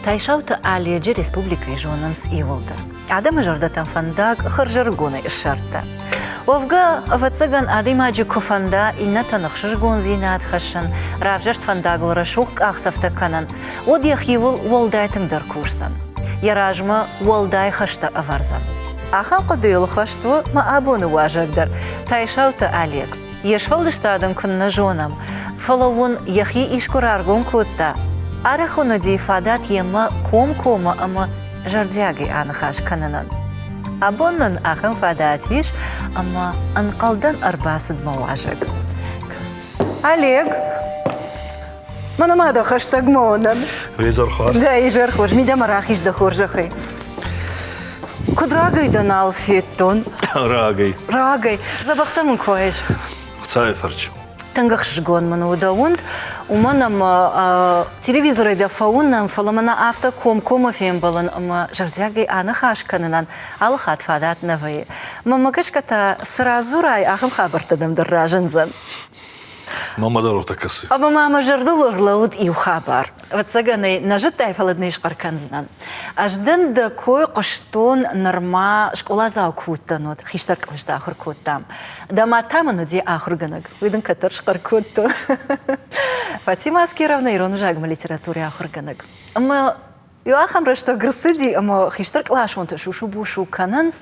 Тайсауты Оледжы республикӕйы зонынц иууылдӕр. Адӕмы зӕрдӕтӕм фӕндаг хӕрзӕрыгонӕй ссардта. Уӕвгӕ, ӕвӕццӕгӕн, адӕймаджы куы фӕнда иннӕтӕн ӕхсызгондзинад хӕссын, равзӕрст фӕндагыл рӕсугъд къахдзӕфтӕ кӕнын, уӕд йӕхиуыл уӕлдай тынгдӕр кусдзӕн, йӕ размӕ уӕлдай хӕстӕ ӕвӕрдзӕн. Ахӕм хъуыдыйыл хӕст у мӕ абоны уазӕг дӕр, Тайсауты Олег. Йе сфӕлдыстад ын куыннӕ зонӕм, фӕлӕ уын йӕхи искуы раргом кодта? Арӕх уын уыди фадат йемӕ комкоммӕ ӕмӕ зӕрдиагӕй аныхас кӕнынӕн. Абон нын ахӕм фадат ис, ӕмӕ ӕнхъӕлдӕн ӕрбацыд мӕ уазӕг. Олег, мӕнӕ ма дӕ хӕстӕгмӕ уынӕм. Изӕр хорз. Дӕ изӕр хорз. Мидӕмӕ рахиз дӕ хорзӕхӕй. Куыд рагӕй дӕ нал федтон? Рагӕй. Рагӕй. Дзӕбӕхтӕ мын куы уаис. Хуыцауы фӕрчы. Тынг ӕхсызгон мын у дӕ уынд, уымӕн ӕмӕ телевизорӕй дӕ фӕуынӕм, фӕлӕ мӕнӕ афтӕ комкоммӕ фембӕлын ӕмӕ зӕрдиагӕй аныхас кӕнынӕн алы хатт фадат нӕ вӕййы. Мӕнмӕ гӕсгӕ та цы радзурай, ахӕм хабӕрттӕ дӕм дӕр разындзӕн. Мама дӕр афтӕ кӕсы. Ӕмӕ ма мӕ зӕрдыл ӕрлӕууыд иу хабар. Ӕвӕццӕгӕн ӕй нӕ зыдтай, фӕлӕ дын ӕй схъӕр кӕндзынӕн. Ӕз дын дӕ кой хъуыстон нырма скъоладзау куы уыдтӕн, уӕд хистӕр кълӕсты ахуыр кодтам. Дӕ мад та мын уыди ахуыргӕнӕг, уый дын кӕддӕр схъӕр кодтон. Фатима Аскеровна ирон ӕвзагмӕ литературӕйы ахуыргӕнӕг. Ӕмӕ Иу ахӕм рӕстӕг ӕрцыди, ӕмӕ хистӕр къласонтӕ сусу-бусу кӕнынц,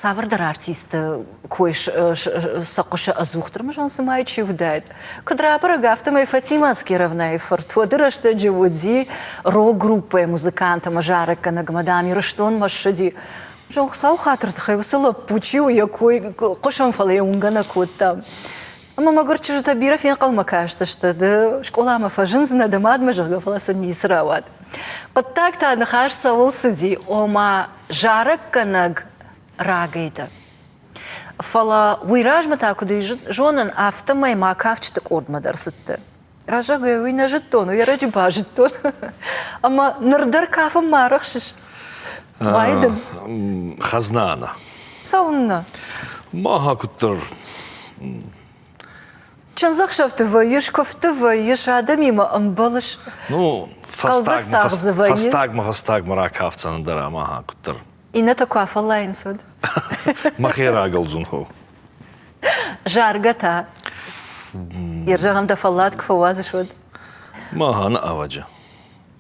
цавӕрдӕр артисты кой сӕ хъуысы ӕдзухдӕр, мызон цыма чи уыдаид. Куыд рабӕрӕг, афтӕмӕй Фатимӕ Аскеровнайы фырт уӕды рӕстӕджы уыди рок-группӕйы музыкант ӕмӕ зарӕггӕнӕг, ӕмӕ, дам, Ирыстонмӕ ссыди. Зон, Хуыцауы хатыр тыххӕй уыцы лӕппу чи у, йӕ кой хъуысӕм, фӕлӕ йӕ уынгӕ нӕ кодтам. Ӕмӕ мӕгуыр чызджытӕ бирӕ фенхъӕлмӕ кастысты, ды скъоламӕ фӕзындзынӕ дӕ мадмӕ, зӕгъгӕ, фӕлӕ сын ницы рауад. Хъуыддаг та ныхас цӕуыл цыди, ома зарӕггӕнӕг рагӕй дӕ. Фӕлӕ уый размӕ та, куыд зонын, афтӕмӕй ма кафджыты къордмӕ дӕр цыдтӕ. Раззагӕй уый нӕ зыдтон, уый ӕрӕджы базыдтон. Ӕмӕ ныр дӕр кафынмӕ арӕхсыс? Уайы дын? Хӕзнана. Цӕуыннӕ? Маха куыддӕр Чындзӕхсӕвты вӕййыс, куывдты вӕййыс, адӕмимӕ ӕмбӕлыс. Ну, Хъӕлдзӕг цагъд дзы вӕййы. Фӕстагмӕ, фӕстагмӕ ракафдзӕн дӕр ӕмӕ куыддӕр. Иннӕтӕ куы афӕллайынц, уӕд? Мӕхи рагӕлдзун хо. Заргӕ та? Йе зӕгъӕм, дӕ фӕллад куы фӕуадзыс, уӕд? Мӕгъа, ӕвӕджы.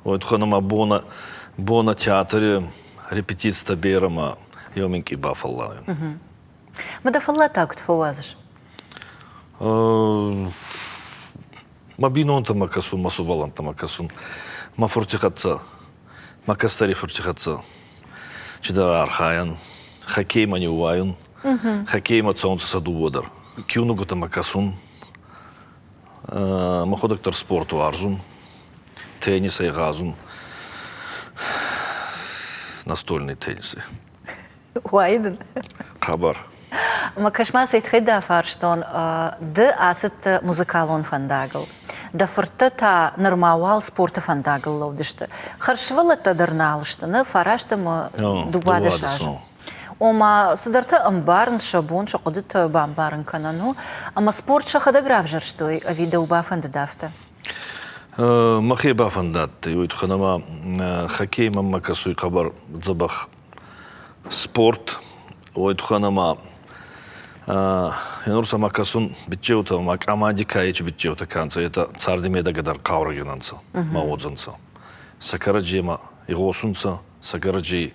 Уӕд хонӕмӕ бона, бона театри репетицитӕ берӕ ма еу минкъий бафӕллайун. Ма дӕ фӕллад та куыд фӕуадзыс? Мӕ бийнонтӕмӕ кӕсун, мӕ сувӕллӕнттӕмӕ кӕсун, мӕ фурти хӕццӕ, мӕ кӕстӕри фурти хӕццӕ чидӕр архайӕн, хоккеймӕ ниууайун, хоккеймӕ цӕунцӕ сӕ дууӕ дӕр. Киунугутӕмӕ кӕсун, мӕхуӕдӕг дӕр спорт уарзун, теннисӕй гъазун, настольный теннисӕй. Уайы дын? Хабар. Мӕ кӕс-ма, цӕй дӕ фарстон, ды ацыдтӕ музыкалон фӕндагыл. Дӕ фырттӕ та нырма уал спорты фӕндагыл лӕуд сты. Хӕрзсывӕллӕттӕ дӕр нал сты, нӕ фараст ӕмӕ 12 азы. Ома, цыдӕртӕ ӕмбарынц, сӕ бон сӕ хъуыдытӕ бамбарын кӕнын у. Ӕмӕ спорт сӕхӕдӕг равзӕрстой ӕви дӕу бафӕндыд афтӕ? Мӕхе бафӕндадтӕй, уой туххӕн ӕма хоккей мӕмӕ кӕсуй хъӕбӕр дзӕбӕх спорт, уой туххӕн ӕма нур сӕмӕ кӕсун биччеутӕ ӕма къаманди ка ечи биччеутӕ ка нцӕ, етӕ царди медӕгӕ дӕр хъаурӕгин ӕнцӕ ма уодзӕнцӕ. Сӕ кӕрӕдземӕ игъосунцӕ, сӕ кӕрӕдзей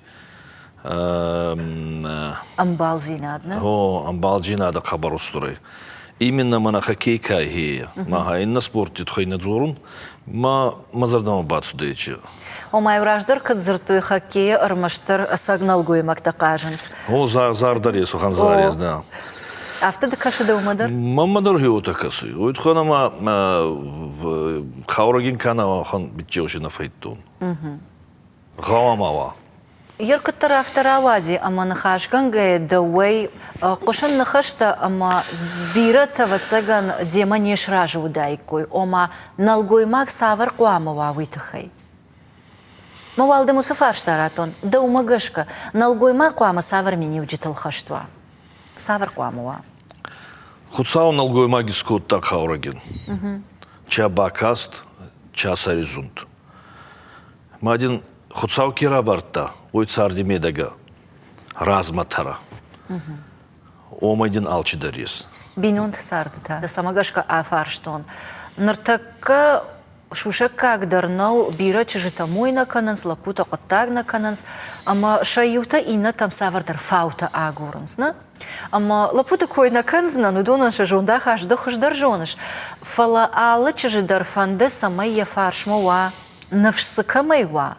Ӕмбалдзинад, нӕ? О, ӕмбалдзийнадӕ хъӕбӕр устур ӕй. Именно мӕнӕ хоккей ка хейӕ, ма иннӕ спортти туххӕй нӕ дзорун, ма мӕ зӕрдӕмӕ бацудӕй чи. Ома, раздӕр куыд дзырдтой, хоккейы ӕрмӕстдӕр ӕцӕг нӕлгоймӕгтӕ хъазынц. О, зар дӕр ес, уӕхӕн зар ес, да. Афтӕ ды кӕсы дӕумӕ дӕр? Мӕнмӕ дӕр уотӕ кӕсуй. Уой туххӕн ӕма хъаурӕгин ка нӕ уӕхӕн биччеуси нӕ фӕйдтон. Гъӕуама уа. Ер куыддӕр афтӕ рауади, ӕмӕ ныхасгӕнгӕйӕ дӕуӕй хъусын ныхӕстӕ ӕмӕ бирӕтӕ, ӕвӕццӕгӕн, демӕ не сразы уыдаиккой, ома нӕлгоймаг цавӕр хъуамӕ уа, уый тыххӕй. Мӕ уал дын уыцы фарста радтон, дӕумӕ гӕсгӕ, нӕлгоймаг хъуамӕ цавӕр миниуджытыл хӕст уа? Цавӕр хъуамӕ уа? Хуыцау нӕлгоймаги скодта хъаурӕгин. Ча бакаст, ча сӕри зунд. Ма дин Хуцау ке равардта, уой царди медӕгӕ размӕ тӕрӕ. Уомӕй дин алчидӕр ес. Бийнонты царды та цӕмӕ гӕсгӕ афарстон. Ныртӕккӕ сусӕггаг дӕр нӕу, бирӕ чызджытӕ мой нӕ кӕнынц, лӕппутӕ хъуыддаг нӕ кӕнынц, ӕмӕ сӕ иутӕ иннӕтӕм цавӕрдӕр фаутӕ агурынц, нӕ? Ӕмӕ лӕппуты кой нӕ кӕндзынӕн, уыдонӕн сӕ зондахаст ды хуыздӕр зоныс, фӕлӕ алы чызджы дӕр фӕнды, цӕмӕй йӕ фарсмӕ уа, ныфс дзы кӕмӕй уа,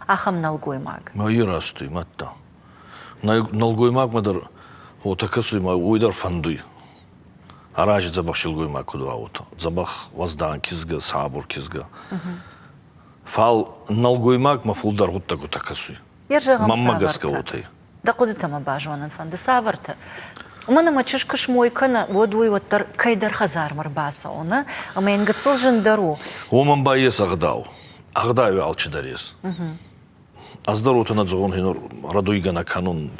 ахӕм нӕлгоймаг. Мӕ растуй, мадта. Нӕлгоймагмӕ дӕр уотӕ кӕсуй, ма уой дӕр фӕндуй. Арази дзӕбӕх силгоймаг куд уа, уотӕ. Дзӕбӕх уӕздан кизгӕ, сабур кизгӕ. Фал нӕлгоймагмӕ фулдӕр гъуддӕгутӕ кӕсуй. Йе зӕгъӕм, Мӕнмӕ гӕсгӕ уотӕ. Дӕ хъуыдытӕ мӕ базонын фӕнды, цавӕртӕ? Уымӕн ӕмӕ чызг куы смой кӕна, уӕд уый уӕддӕр кӕйдӕр хӕдзармӕ ӕрбацӕуы, нӕ? Ӕмӕ йын гыццыл зындӕр у. Уомӕн ба ес ӕгъдау. Ӕгъдауи алчидӕр ес. Ӕз дӕр уотӕ нӕ зӕгъун, хенур рӕдуйгӕ нӕ кӕнун.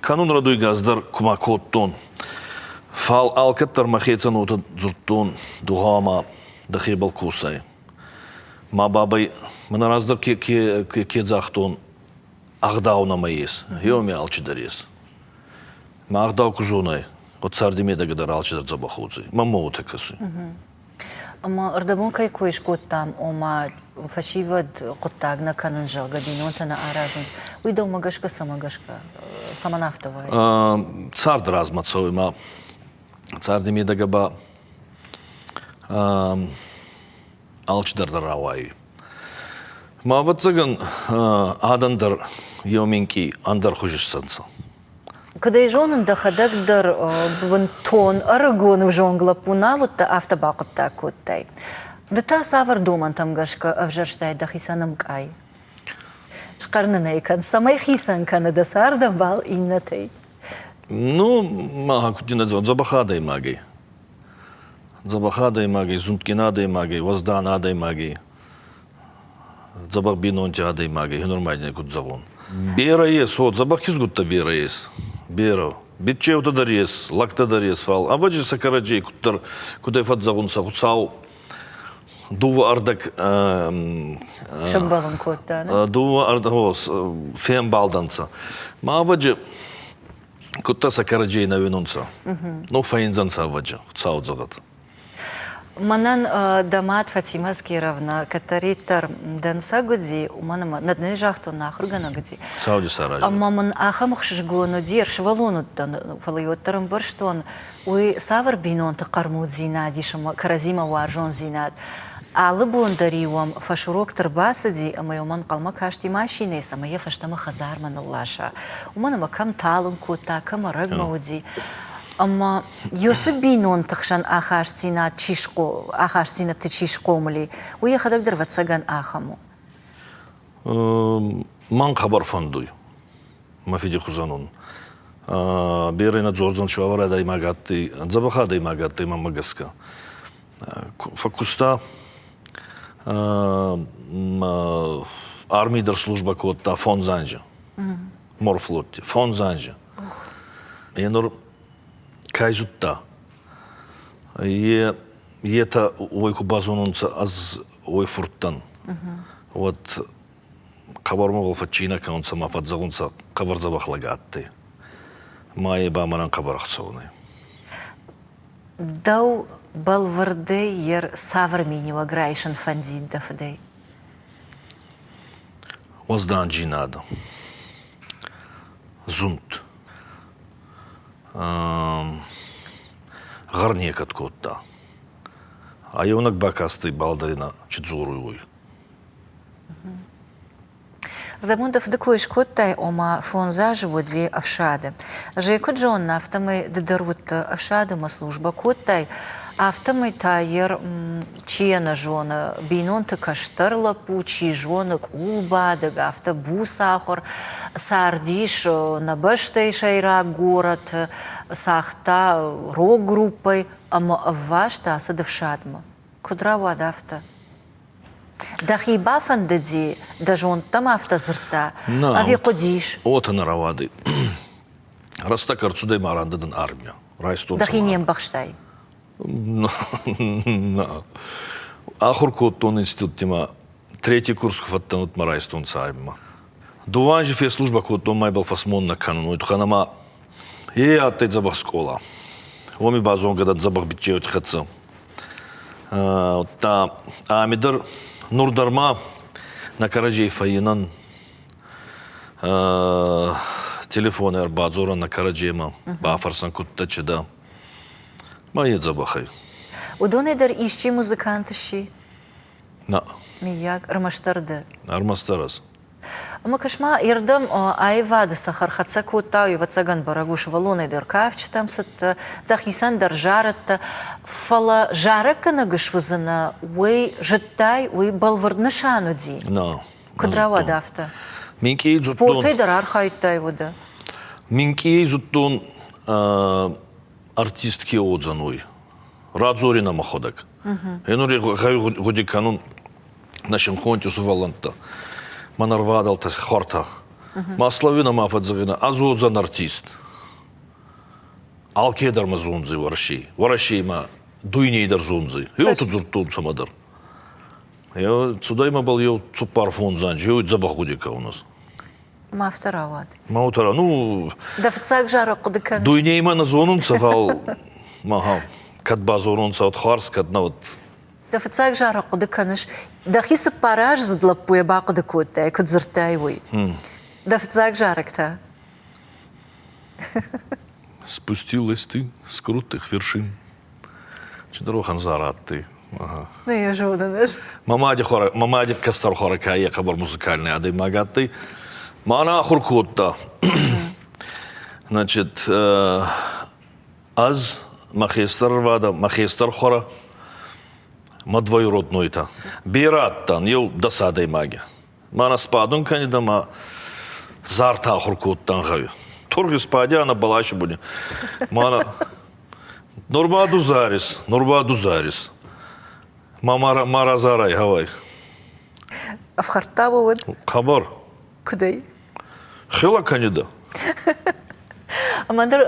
Кӕнун рӕдуйгӕ ӕз дӕр кумӕ кодтон. Фал алкӕддӕр мӕхецӕн уотӕ дзурдтон, ду гъӕуама дӕхебӕл косай. Ма бабӕй мӕнӕ раздӕр ке, ке, ке загътон, ӕгъдау нӕмӕ ес, еуми алчидӕр ес. Мӕ ӕгъдау ку зонай, уӕд царди медӕгӕ дӕр алчидӕр дзӕбӕх уодзӕй. Мӕнмӕ уотӕ кӕсуй. Ӕмӕ ӕрдӕбон кӕй кой скодтам, ома фӕсивӕд хъуыддаг нӕ кӕнын, зӕгъгӕ, бинонтӕ нӕ аразынц, уый дӕумӕ гӕсгӕ цӕмӕ гӕсгӕ, цӕмӕн афтӕ уайы? Цард размӕ цӕуй ма царди медӕгӕ ба алчидӕр дӕр рауайуй. Ма ӕвӕццӕгӕн адӕн дӕр еу минкъий ӕндӕр хузи ссӕнцӕ. Куыд ӕй зонын, дӕхӕдӕг дӕр бынтон ӕрыгон ӕвзонг лӕппу нал уыдтӕ, афтӕ бахъуыддаг кодтай. Ды та цавӕр домӕнтӕм гӕсгӕ ӕвзӕрстай дӕхицӕн ӕмкъай? Схъӕр нын ӕй кӕн, цӕмӕй хицӕн кӕны дӕ цардӕмбал иннӕтӕй? Ну, ма куд дин дзӕбӕх адӕймагӕй. Дзӕбӕх адӕймагӕй, зундгин адӕймагӕй, уӕздан адӕймагӕй. Дзӕбӕх бийнонти адӕймагӕй, нормально куд зӕгъон. Берӕ ес, о, дзӕбӕх кизгуттӕ берӕ ес. Берӕ. Биччеутӕ дӕр ес, лӕгтӕ дӕр ес, фал ӕвӕджи сӕ кӕрӕдзей куддӕр кудӕй фӕдзӕгъунцӕ, Хуцау дууӕ ӕрдӕг сӕмбӕлун кодта, дууӕ ӕрдӕг фембалдӕнцӕ. Ма ӕвӕджи куддӕр сӕ кӕрӕдзей нӕ уинунцӕ. Ну, фӕйиндзӕнцӕ ӕвӕджи, Хуцау зӕгъӕд. Мӕнӕн дӕ мад Фатимӕ Аскеровна кӕддӕриддӕр дӕнцӕг уыди, уымӕн ӕмӕ нӕ нӕ загътон, нӕ ахуыргӕнӕг уыди. Ӕмӕ мын ахӕм ӕхсызгон уыди, ӕрсывӕллон уыдтӕн, фӕлӕ уӕддӕр ӕмбӕрстон, уый цавӕр бинонты хъӕрмуддзинад ис ӕмӕ кӕрӕдзимӕ уарзондзинад. Алы бон дӕр-иу ӕм фӕсурокты рбацыди ӕмӕ-иу ӕм ӕнхъӕлмӕ касти машинӕйы, цӕмӕй йӕ фӕстӕмӕ хӕдзармӕ нылласа. Уымӕн ӕмӕ кӕм талынг кодта, кӕм ӕрӕгмӕ уыди. Ӕмӕ Йосы бинонты хсӕн ахастдзинад чи ахастдзинӕдты чи схъомыл и, уый йӕхӕдӕг дӕр, ӕвӕццӕгӕн, ахӕм у. Мӕн хъӕбӕр фӕндуй мӕ фиди хузӕн ун. Берӕ нӕ дзордзӕн, цуавӕр адӕймаг адтӕй, дзӕбӕх адӕймаг адтӕй мӕнмӕ гӕсгӕ. Фӕккуста армий дӕр службӕ кодта фондз анзи. Морфлотти фондз анзи. Е нур кай зудта, е етӕ уой ку базонунцӕ ӕз уой фурттӕн, уӕд хъӕбӕр мӕбӕл фӕччийнӕ кӕнунцӕ ма фӕдзӕгъунцӕ хъӕбӕр дзӕбӕх лӕг адтӕй. Ма е ба мӕнӕн хъӕбӕр ӕхцӕуӕн ӕй. Дӕу бӕлвырдӕй ер цавӕр миниуӕг райсын фӕндид дӕ фыдӕй? Уӕздандзийнадӕ, зунд. Гъӕр некӕд кодта. А еунӕг бакастӕй балдӕринӕ чи дзоруй, уой. Рдӕбон дӕ фыды кой скодтай, ома фондз азы уыди ӕфсады. Ӕз ӕй куыд зонын, афтӕмӕй ды дӕр уыдтӕ ӕфсады ӕмӕ службӕ кодтай, афтӕмӕй та йӕ чи йӕ нӕ зоны, бинонты кӕстӕр лӕппу, чи зоны, къулбадӕг, афтӕ буц ахуыр, цардис нӕ бӕстӕйы сӕйраг горӕты, цагъта рог группӕй ӕмӕ ӕвваст ацыд ӕфсадмӕ. Куыд рауад афтӕ? Дӕхи бафӕндыди, дӕ зонд дӕм афтӕ дзырдта, ӕви хъуыдис? Уотӕ нӕ рауадӕй. Рӕстӕг ӕрцудӕй ма рандӕ армия. Райстон. Дӕхи не мбӕхстай? Нӕ. Ахур кодтон институттимӕ. Третий курс ку фӕдтӕн, уӕд мӕ райстонцӕ армимӕ. Дууӕ анзи фӕсслужбӕ кодтон, ма ибӕл фӕсмон нӕ кӕнун, уой туххӕн ӕма е адтӕй дзӕбӕх скъола. Уоми базонгӕ дӕн дзӕбӕх биччеути хӕццӕ. Удта ами дӕр нур дӕр ма нӕ кӕрӕдзей фӕййинӕн телефонӕй ӕрбадзорӕн нӕ кӕрӕдземӕ, бафӕрсӕн кудтӕ, чи дӕ. Ма е дзӕбӕх ӕй. Уыдонӕй дӕр исчи музыкант сси? Нӕ. Миййаг, ӕрмӕстдӕр ды? Ӕрмӕстдӕр ӕз. Ӕмӕ кӕс-ма, ирдӕм аивады цӕхӕр хӕццӕ кодта, ӕвӕццӕгӕн, бӕрӕг у, сывӕллонӕй дӕр кафджытӕм цыдтӕ, дӕхицӕн дӕр зарыдтӕ, фӕлӕ зарӕггӕнӕг суыдзынӕ, уый зыдтай, уый бӕлвырд нысан уыди? Нӕ. Куыд рауад афтӕ? Минкъий зудтон. Спортӕй дӕр архайдтай уӕдӕ? Минкъий зудтон артист ке уодзӕн, уой. Радзоринӕ мӕхуӕдӕг. Енур гъуди кӕнун нӕ синхонти сувӕллӕнттӕ, мӕн ӕрвадӕлтӕ хуӕртӕ. Масловина ма фӕдзӕгъинӕ, ӕз уодзӕн артист. Алкедӕр мӕ зондзӕй Уӕрӕсей. Уӕрӕсей ма дуйней дӕр зондзӕй. Еу дзурдтонцӕ мӕ дӕр. Цудӕй мӕбӕл еу цуппар-фондз анзи, еу дзӕбӕх гъуди кӕунӕс. Ма афтӕ рауад. Ма уотӕ, ну... Дӕ фыццаг зарӕг хъуыды кӕныс? Дуйнеймӕ нӕ зонунцӕ, фал ма кӕд базонунцӕ, уӕд хуарз, кӕд нӕ, уӕд Дӕ фыццаг зарӕг хъуыды кӕныс, дӕхи цыппараздзыд лӕппуйӕ бахъуыды кодтай, куыд дзырдтай, уый. Дӕ фыццаг зарӕг та? Спустилась ты с крутых вершин. Чидӕр уӕхӕн зар адтӕй. Нӕ йӕ зонын ӕз. Мӕ мади хуӕрӕ, мӕ мади кӕстӕр хуӕрӕ ка е хъӕбӕр музыкальный адӕймаг адтӕй. Мӕнӕ ахур кодта. Значит, ӕз мӕ хестӕр ӕрвадӕ, мӕ хестӕр хуӕрӕ, мӕ двоюроднойтӕ. Берӕ адтан, еу дӕс адӕймаги. Мӕнӕ сбадун кӕнидӕ ма зартӕ ахур кодтан гъӕуи. Тургъи спадиана бӕласи буни. Мӕнӕ нур ба ду зарис, нур ба ду зарис. Ма ма разарай, гъӕуай. Ӕфхӕрдта уӕд? Хъӕбӕр. Кудӕй? Хела кӕнидӕ. Ӕмӕ ныр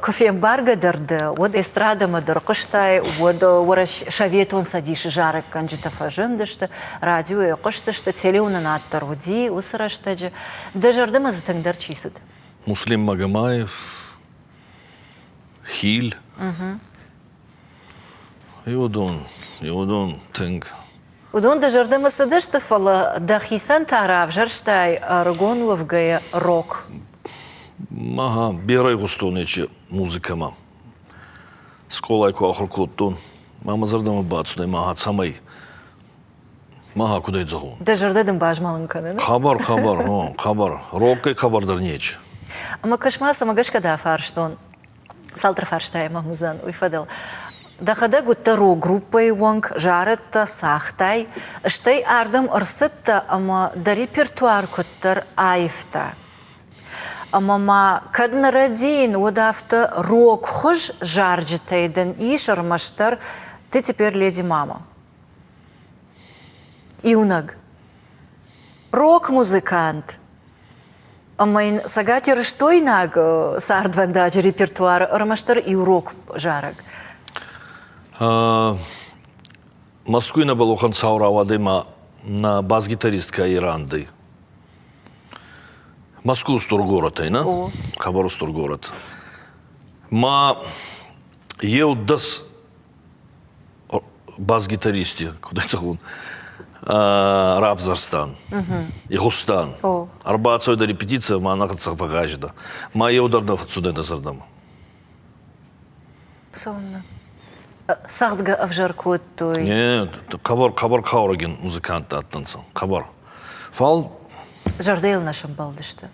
куы фембаргӕдӕр дӕ, уӕд эстрадӕмӕ дӕр хъуыстай, уӕд Советон Цӕдисы зарӕггӕнджытӕ фӕзындысты, радиойӕ хъуыстысты, телеуынынад дӕр уыди уыцы рӕстӕджы. Дӕ зӕрдӕмӕ дзы тынгдӕр чи цыд? Муслим Магомаев, Хиль. Иуыдон, иуыдон тынг. Уыдон дӕ зӕрдӕмӕ цыдысты, фӕлӕ дӕхицӕн та равзӕрстай ӕрыгон уӕвгӕйӕ рок. Ага, берӕ игъустон ечи музыкӕмӕ. Скъолай ку ахур кодтон, ма мӕ зӕрдӕмӕ бацудӕй, ма цӕмӕй, ма кудӕй зӕгъон. Дӕ зӕрдӕ дын базмӕлын кӕны? Хабар, хабар, ну, хабар. Роккӕй хабар дӕр нечи. Ӕмӕ кӕс-ма, цӕмӕ гӕсгӕ дӕ фарстон? Цалдӕр фарстайы мӕм уыдзӕн уый фӕдыл. Дӕхӕдӕг уыдтӕ рок-группӕйы уӕнг, зарыдтӕ, цагътай, стӕй ардӕм ӕрцыдтӕ ӕмӕ дӕ репертуар куыддӕр аивта. Ӕмӕ ма кӕд нӕ рӕдийын, уӕд афтӕ рогхуыз зарджытӕй дын ис ӕрмӕстдӕр «Ты теперь леди мама». Иунӕг. Рок-музыкант Ӕмӕ йын цӕгатирыстойнаг цардвӕндаджы репертуары ӕрмӕстдӕр иу рок зарӕг. Мӕскуй нӕбӕл уӕхӕн цау рауадӕй ма нӕ бас-гитаристкӕ Ирандӕй. Москву устур город ӕй, нӕ? Хъӕбӕр устур город. Ма еу дӕс бас-гитаристи, куд ӕй зӕгъун, равзӕрстан, игъустан. Ӕрбацӕуидӕ репетици, ма нӕ хӕццӕ фӕгъгъазидӕ. Ма еу дӕр нӕ фӕццудӕй нӕ зӕрдӕмӕ. Цӕуннӕ? Цӕгъдгӕ ӕвзӕр кодтой? Не, хъӕбӕр, хъӕбӕр хъаурӕгин музыканттӕ адтӕнцӕ, хъӕбӕр. Фал Зӕрдӕйыл нӕ сӕмбӕлдысты.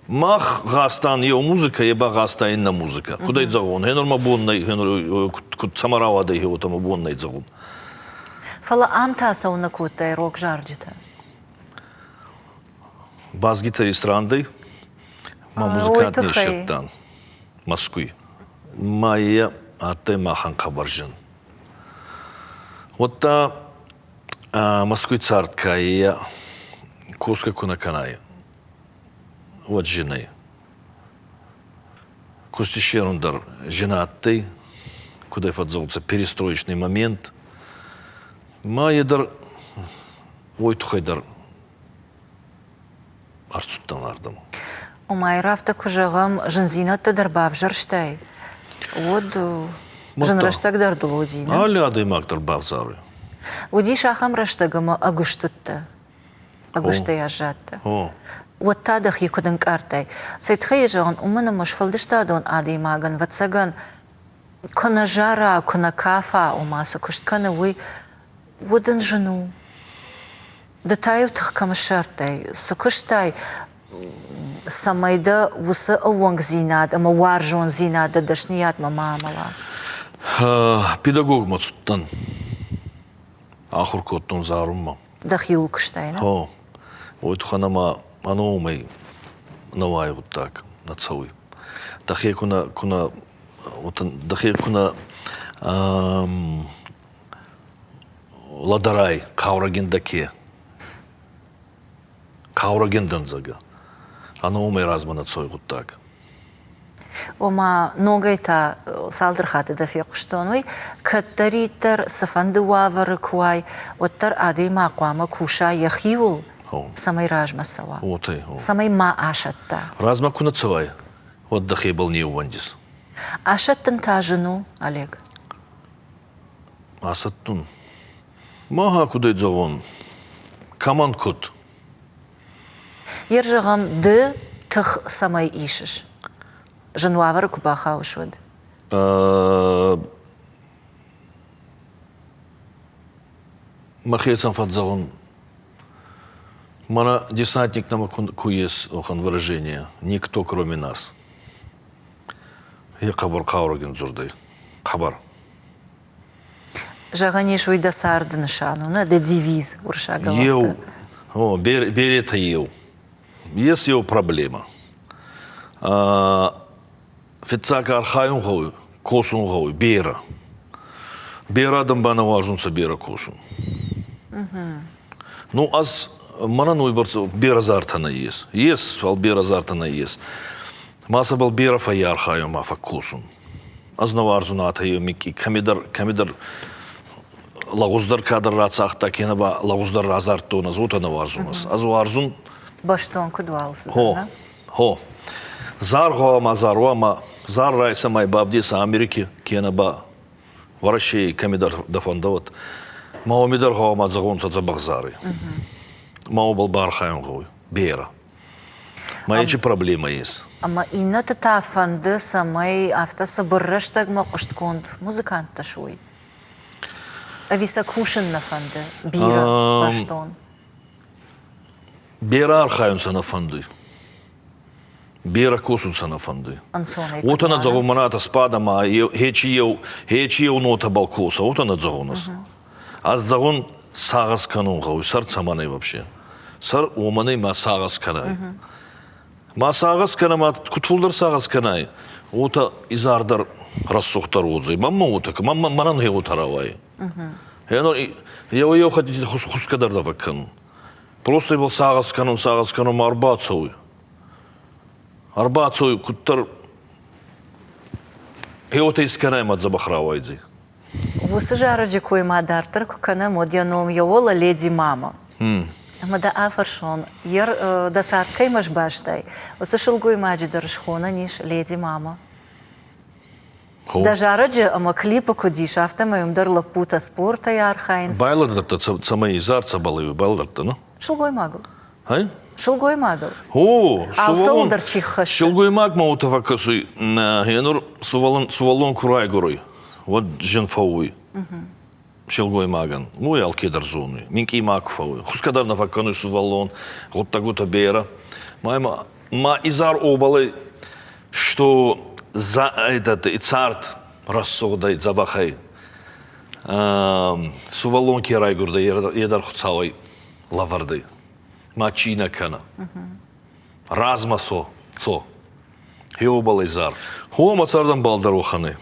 Мах гъазтан еу музыкӕ, е ба гъазта иннӕ музыкӕ. Куд ӕй зӕгъон, хенур мӕ бон нӕй, хенур куд цӕмӕ рауадӕй, уотӕ мӕ бон нӕй зӕгъун. Фӕлӕ ам та цӕуылнӕ кодтай рок зарджытӕ? Бас-гитарист рандӕй, ма музыкант не ссердтан Мӕскуй. Ма е адтӕй махӕн хъӕбӕр зин. Уӕдта Мӕскуй цард ка е, косгӕ ку нӕ кӕнай, уӕд зин ӕй. Кусти ссерун дӕр зин адтӕй, куд ӕй фӕдздзӕгъунцӕ, перестроечный момент. Ма е дӕр. Уой туххӕй дӕр ӕрцудтӕн ардӕмӕ. Ома, афтӕ куы зӕгъӕм, зындзинӕдтӕ дӕр бавзӕрстай, уӕд зын рӕстӕг дӕр дыл уыди, нӕ? Алы адӕймаг дӕр бавзары. Уыдис ахӕм рӕстӕг, ӕмӕ ӕгуыст уыдтӕ, ӕгуыстӕй аззадтӕ. Уӕд та дӕхи куыд ӕнкъардтай? Цӕй тыххӕй зӕгъын, уымӕн ӕмӕ сфӕлдыстадон адӕймагӕн, ӕвӕццӕгӕн, куы нӕ зара, куы нӕ кафа, ома цы куыст кӕны, уый, уӕд ын зын у. Ды та-иу тых кӕм ссардтай, цы куыстай, цӕмӕй дӕ уыцы ӕууӕнкдзинад ӕмӕ уарзондзинад дӕ дӕсныйадмӕ ма амӕла? Педагогмӕ цудтӕн. Ахуыр кодтон зарунмӕ. Дӕхиуыл куыстай, нӕ? О. Уой туххӕн ӕма ӕнӕ уомӕй нӕ уайы гъуддаг, нӕ цӕуй. Дӕхе ку нӕ, ку нӕ, дӕхе ку нӕ лӕдӕрай, хъаурӕгин дӕ ке. Хъаурӕгин дӕн, зӕгъгӕ. Ӕнӕ уомӕй размӕ нӕ цӕуй гъуддаг. Ома, ногӕй та цалдӕр хатты дӕ фехъуыстон уый, кӕддӕриддӕр цыфӕнды уавӕры куы уай, уӕддӕр адӕймаг хъуамӕ куса йӕхиуыл, цӕмӕй размӕ цӕуа, цӕмӕй ма асӕтта. Размӕ ку нӕ цӕуай, уӕд дӕхебӕл не ууӕндис. Асӕттын та зын у, Олег. Асӕттун? Маха кудӕй зӕгъон, кӕмӕн куд? Ер зӕгъӕм, ды тых цӕмӕй исыс? Зын уавӕры куы бахауыс, уӕд? Мӕхецӕн фӕдзӕгъун, мӕнӕ десантник нӕмӕ ку ес уӕхӕн выражение «никто кроме нас». Е хъӕбӕр хъаурӕгин дзурдӕй. Хъӕбӕр. Зӕгъӕн ис, уый дӕ царды нысан у, нӕ дӕ девиз уырыссагау Еу, о, беретӕ еу. Ес еу проблемӕ. Фиццаг архайун гъӕуй, косун гъӕуй берӕ. Берӕ адӕм ба нӕ уарзунцӕ берӕ косун. Ну, ӕз мӕнӕн уойбӕрцӕ берӕ зартӕ нӕййес. Ес, фал берӕ зартӕ нӕййес. Ма сӕбӕл берӕ фӕййархайун ма фӕккосун. Ӕз нӕ уарзун атӕ микки кӕмидӕр, кӕмидӕр лӕгъуздӕр кадӕр рацагъта, кенӕ ба лӕгъуздӕр разардтон, ӕз уотӕ нӕ уарзун. Ӕз уарзун Бӕстон куд уалдзӕг, нӕ? Хо. Зар гъӕуама зар уа ма зар райсӕмӕй бавдеса Америки кенӕ ба Уӕрӕсей кӕмидӕр дӕ фӕндӕуӕд. Ма уоми дӕр гъӕуама зӕгъонцӕ дзӕбӕх зари. Ма уобӕл баархайун гъӕуй берӕ. Ма ечи проблемӕ ес. Ӕма иннӕты та фӕнды, цӕмӕй афтӕ цыбыр рӕстӕгмӕ хъуыстгонд музыканттӕ суой? Ӕви сӕ кусын нӕ фӕнды бирӕ бӕстон? Берӕ архайун сӕ нӕ фӕндуй. Берӕ косун сӕ нӕ фӕндуй. Ӕнцонӕй Уотӕ нӕ зӕгъун, мӕнӕ атӕ спада ма хечи еу хечи еу нотӕбӕл коса, уотӕ нӕ зӕгъун ӕз. Ӕз зӕгъун, сагъӕс кӕнун гъӕуй, сӕр цӕмӕн ӕй вообще? Сӕр уомӕн ӕй ма сагъӕс кӕнай. Ма сагъӕс кӕнӕ, ма куд фулдӕр сагъӕс кӕнай, уотӕ изӕрдӕр рӕсугъддӕр уодзӕй. Мӕнмӕ уотӕ, мӕнӕн гъе уотӕ рауайы. Еуӕй-еу хӕттити хусгӕ дӕр нӕ фӕккӕнун. Просто ибӕл сагъӕс кӕнун, сагъӕс кӕнун, ма ӕрбацӕуй. Ӕрбацӕуй куддӕр гъеуотӕ искӕнай ма дзӕбӕх рауайдзӕй. Уыцы зарӕджы кой ма дарддӕр куы кӕнӕм, уӕд йӕ ном йӕ уӕлӕ Леди Мама. Ӕмӕ дӕ афӕрсон, дӕ цард кӕимӕ сбастай, уыцы сылгоймаджы дӕр схонӕн ис Леди Мама. Дӕ зарӕджы ӕмӕ клипы куыд ис, афтӕмӕй уым дӕр лӕппутӕ спортӕй архайынц. Байлӕдӕрдтӕ цӕмӕй изӕр цӕбӕл байлӕдӕрдтӕ, ну? Сылгоймагыл. Ай? Сылгоймагыл. О, Алцӕуыл дӕр чи хӕссы. Сылгоймаг ма уотӕ фӕккӕсуй, гъенур сувӕллон ку райгуруй, уӕд зин фӕууй. Силгоймагӕн. Уой алкедӕр зонуй. Минкъий ма ку фӕууй. Хусгӕ дӕр нӕ фӕккӕнуй сувӕллон, гъуддӕгутӕ берӕ. Ма ма ма изар обалӕй, что за этот и цард рӕсугъдӕй, дзӕбӕхӕй. Сувӕллон ке райгурдӕй, е дӕр Хуцауӕй лӕвӕрдӕй. Ма чи нӕ кӕна. Размӕ цо, цо. Хеобалӕй зар. Хо, ма цардӕмбал дӕр уӕхӕнӕй.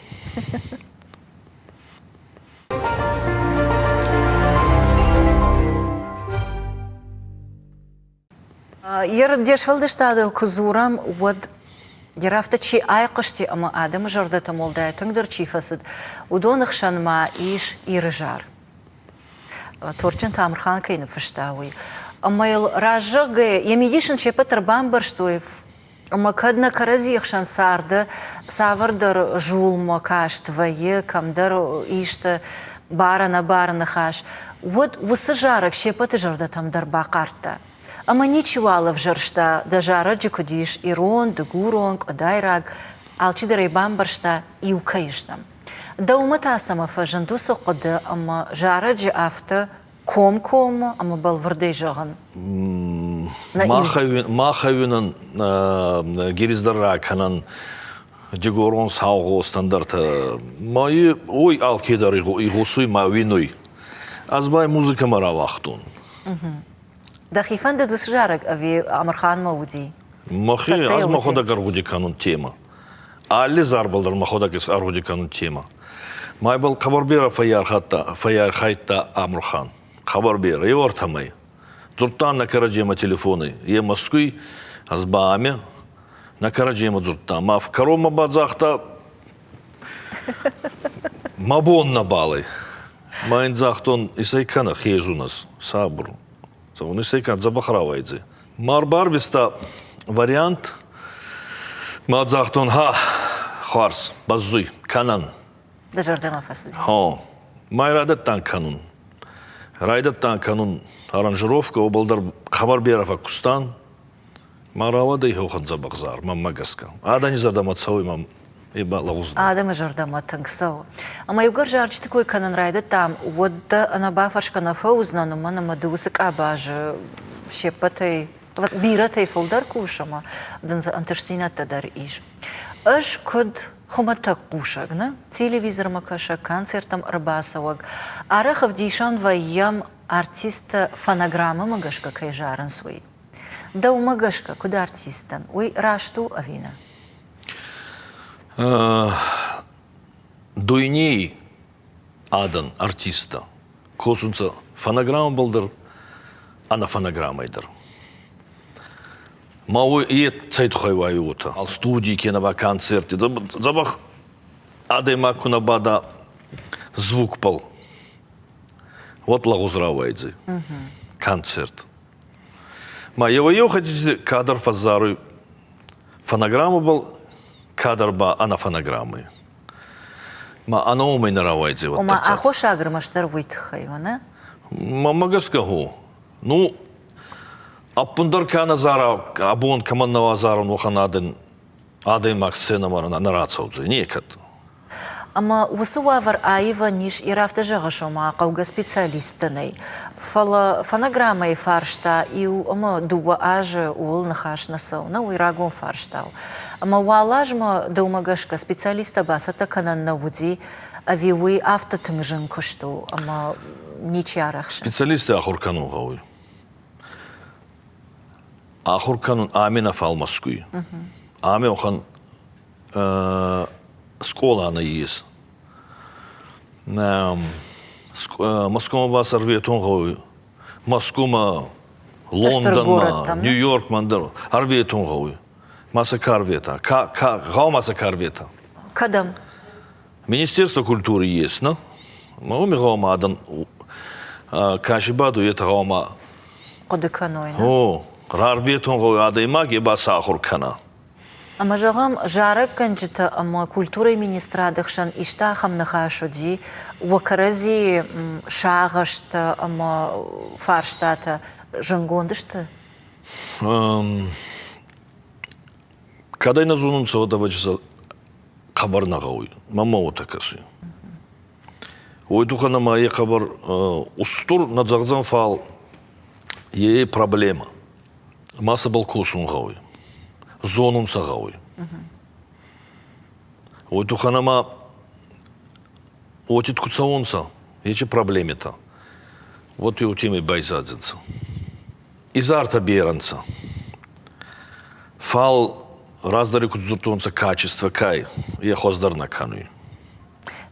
Де сфӕлдыстадыл куы дзурӕм, уӕд йӕ афтӕ чи айхъуысти ӕмӕ адӕмы зӕрдӕтӕм уӕлдай тынгдӕр чи фӕцыд, уыдоны хсӕн ма ис Иры зар. Торчынты Амырхан кӕй ныффыста, уый. Ӕмӕ йыл раззӕгъгӕ йӕ мидис ын се ппӕт дӕр бамбӕрстой, ӕмӕ кӕд нӕ кӕрӕдзийы хсӕн царды цавӕрдӕр зулмӕ каст вӕййы, кӕмдӕр исты бар-ӕнӕбары ныхас, уӕд уыцы зарӕг се ппӕты зӕрдӕтӕм дӕр бахъардта. Ӕмӕ ничиуал ӕвзӕрста, дӕ зарӕджы куыд ис ирон, дыгурон, къуыдайраг, алчидӕр ӕй бамбӕрста, иу кӕй стӕм. Дӕумӕ та цӕмӕ фӕзынд уыцы хъуыды ӕмӕ зарӕджы афтӕ комкоммӕ ӕмӕ бӕлвырдӕй зӕгъын? Мах ӕвинӕн гириздӕр ракӕнӕн дигорон саугъо стандартӕ. Ма уой алкедӕр игъосуй ма уинуй. Ӕз ба музыкӕмӕ рауагътон. Дӕхи фӕндыд уыцы зарӕг ӕви Амырханмӕ уыди? Мӕхи ӕз мӕхуӕдӕг ӕргъуди кӕнун тема. Алли зарбӕл дӕр мӕхуӕдӕг ӕргъуди кӕнун тема. Ма ибӕл хъӕбӕр берӕ фӕййархайдта Амурхан. Хъӕбӕр берӕ, еу ӕртӕмӕй. Дзурдтан нӕ кӕрӕдземӕ телефонӕй. Е Мӕскуй, ӕз ба ами. Нӕ кӕрӕдземӕ дзурдтан. Ма кӕронмӕ ба загъта, мӕ бон нӕбал ӕй. Ма ин загътон, исӕй кӕнӕ хезунӕс, сабур. Цӕун исӕй кӕнӕ дзӕбӕх рауайдзӕй. Ма ӕрбарвиста вариант, ма загътон, ха, хуарз, бӕззуй, кӕнӕн. Дӕ зӕрдӕмӕ фӕцыди? Гъо. Ма райдӕдтан кӕнун. Райдӕдтан кӕнун аранжировкӕ, уобӕл дӕр хъӕбӕр берӕ фӕккустан. Ма рауадӕй хохӕн дзӕбӕх зар, мӕнмӕ гӕсгӕ. Адӕни зӕрдӕмӕ цӕуй, ма е ба лӕгъуз. Адӕмы зӕрдӕмӕ тынг цӕуы. Ӕмӕ иугӕр зарджыты кой кӕнын райдыдтам, уӕд дӕ ӕнӕбафӕрсгӕ нӕ фӕуыдзынӕн, уымӕн ӕмӕ ды уыцы къабазы се ппӕтӕй бирӕтӕй фылдӕр кус ӕмӕ дын дзы ӕнтыстдзинӕдтӕ дӕр ис. Ӕз куыд хуымӕтӕг хъусӕг, нӕ телевизормӕ кӕсӕг, концерттӕм ӕрбацӕуӕг, арӕх ӕвдисӕн вӕййӕм артисттӕ фонограммӕмӕ гӕсгӕ кӕй зарынц, уый. Дӕумӕ гӕсгӕ, куыд артисттӕн, уый раст у ӕви нӕ? Дуйней адӕн, артисттӕ косунцӕ фонограммӕбӕл дӕр, ӕнӕ фонограммӕй дӕр. Ма уой е цӕй туххӕй уайуй уотӕ? Студий кенӕ ба концерти дзӕбӕх адӕймаг ку нӕ бада звукбӕл, уӕд лӕгъуз рауайдзӕй концерт. Ма еуӕй-еу хӕттити кадӕр фӕззаруй фонограммӕбӕл, кадӕр ба ӕнӕ фонограммӕй. Ма ӕнӕ уомӕй нӕ рауайдзӕй уӕддӕр. Ома аххосаг ӕрмӕстдӕр уый тыххӕй у, нӕ? Мӕнмӕ гӕсгӕ гъо. Ну, ӕппундӕр ка нӕ зара, абон кӕмӕн нӕ уа зарун, уӕхӕн адӕн адӕймаг сценӕмӕ нӕ рацӕудзӕй некӕд. Ӕмӕ уыцы уавӕр аивӕн ис, йе афтӕ зӕгъыс, ома хъӕугӕ специалисттӕ нӕй. Фӕлӕ фонограммӕйы фарста иу ӕмӕ дыууӕ азы ууыл ныхас нӕ цӕуы, нӕ уый рагон фарста у. Ӕмӕ уал азмӕ дӕумӕ гӕсгӕ специалисттӕ бацӕттӕ кӕнӕн нӕ уыди, ӕви уый афтӕ тынг зын куыст у ӕмӕ ничи арӕхсы? Специалистты ахуыр кӕнун гъӕуй. Ахур кӕнун ами нӕ, фал Мӕскуй. Ами уӕхӕн скъола нӕййес. Москвамӕ ба ӕрветун гъӕуй. Москвамӕ, Лондонмӕ, Нью-Йоркмӕ ӕндӕр ӕрветун гъӕуй. Ма сӕ ка ӕрвета? Ка, ка, гъӕуама сӕ ка ӕрвета? Кӕдӕм? Министерство культуры есть, на? Ма уоми гъӕуама адӕн ка си бадуй, етӕ гъӕуама хъуыды кӕной. О, рарветун гъӕуй адӕймаг, е ба сӕ ахур кӕна. Ӕмӕ зӕгъӕм, зарӕггӕнджытӕ ӕмӕ культурӕйы министрады хсӕн исты ахӕм ныхас уыди, уӕ кӕрӕдзийы сагъӕстӕ ӕмӕ фарстатӕ зынгонд сты? Кӕдӕй нӕ зонунцӕ, уӕд ӕвӕджи хъӕбӕр нӕ гъӕуй. Мӕнмӕ уотӕ кӕсуй. Уой туххӕн ӕма е хъӕбӕр устур нӕ зӕгъдзӕн, фал е проблема. Ма сӕбӕл косун гъӕуй, зонун сӕ гъӕуй. Уой туххӕн ӕма уотид ку цӕуонцӕ, ечи проблеметӕ, вот еутемӕй байзадзӕнцӕ. Изӕртӕ берӕ нцӕ. Фал раздӕри куд дзурдтонцӕ качество кай, е хуӕздӕр нӕ кӕнуй.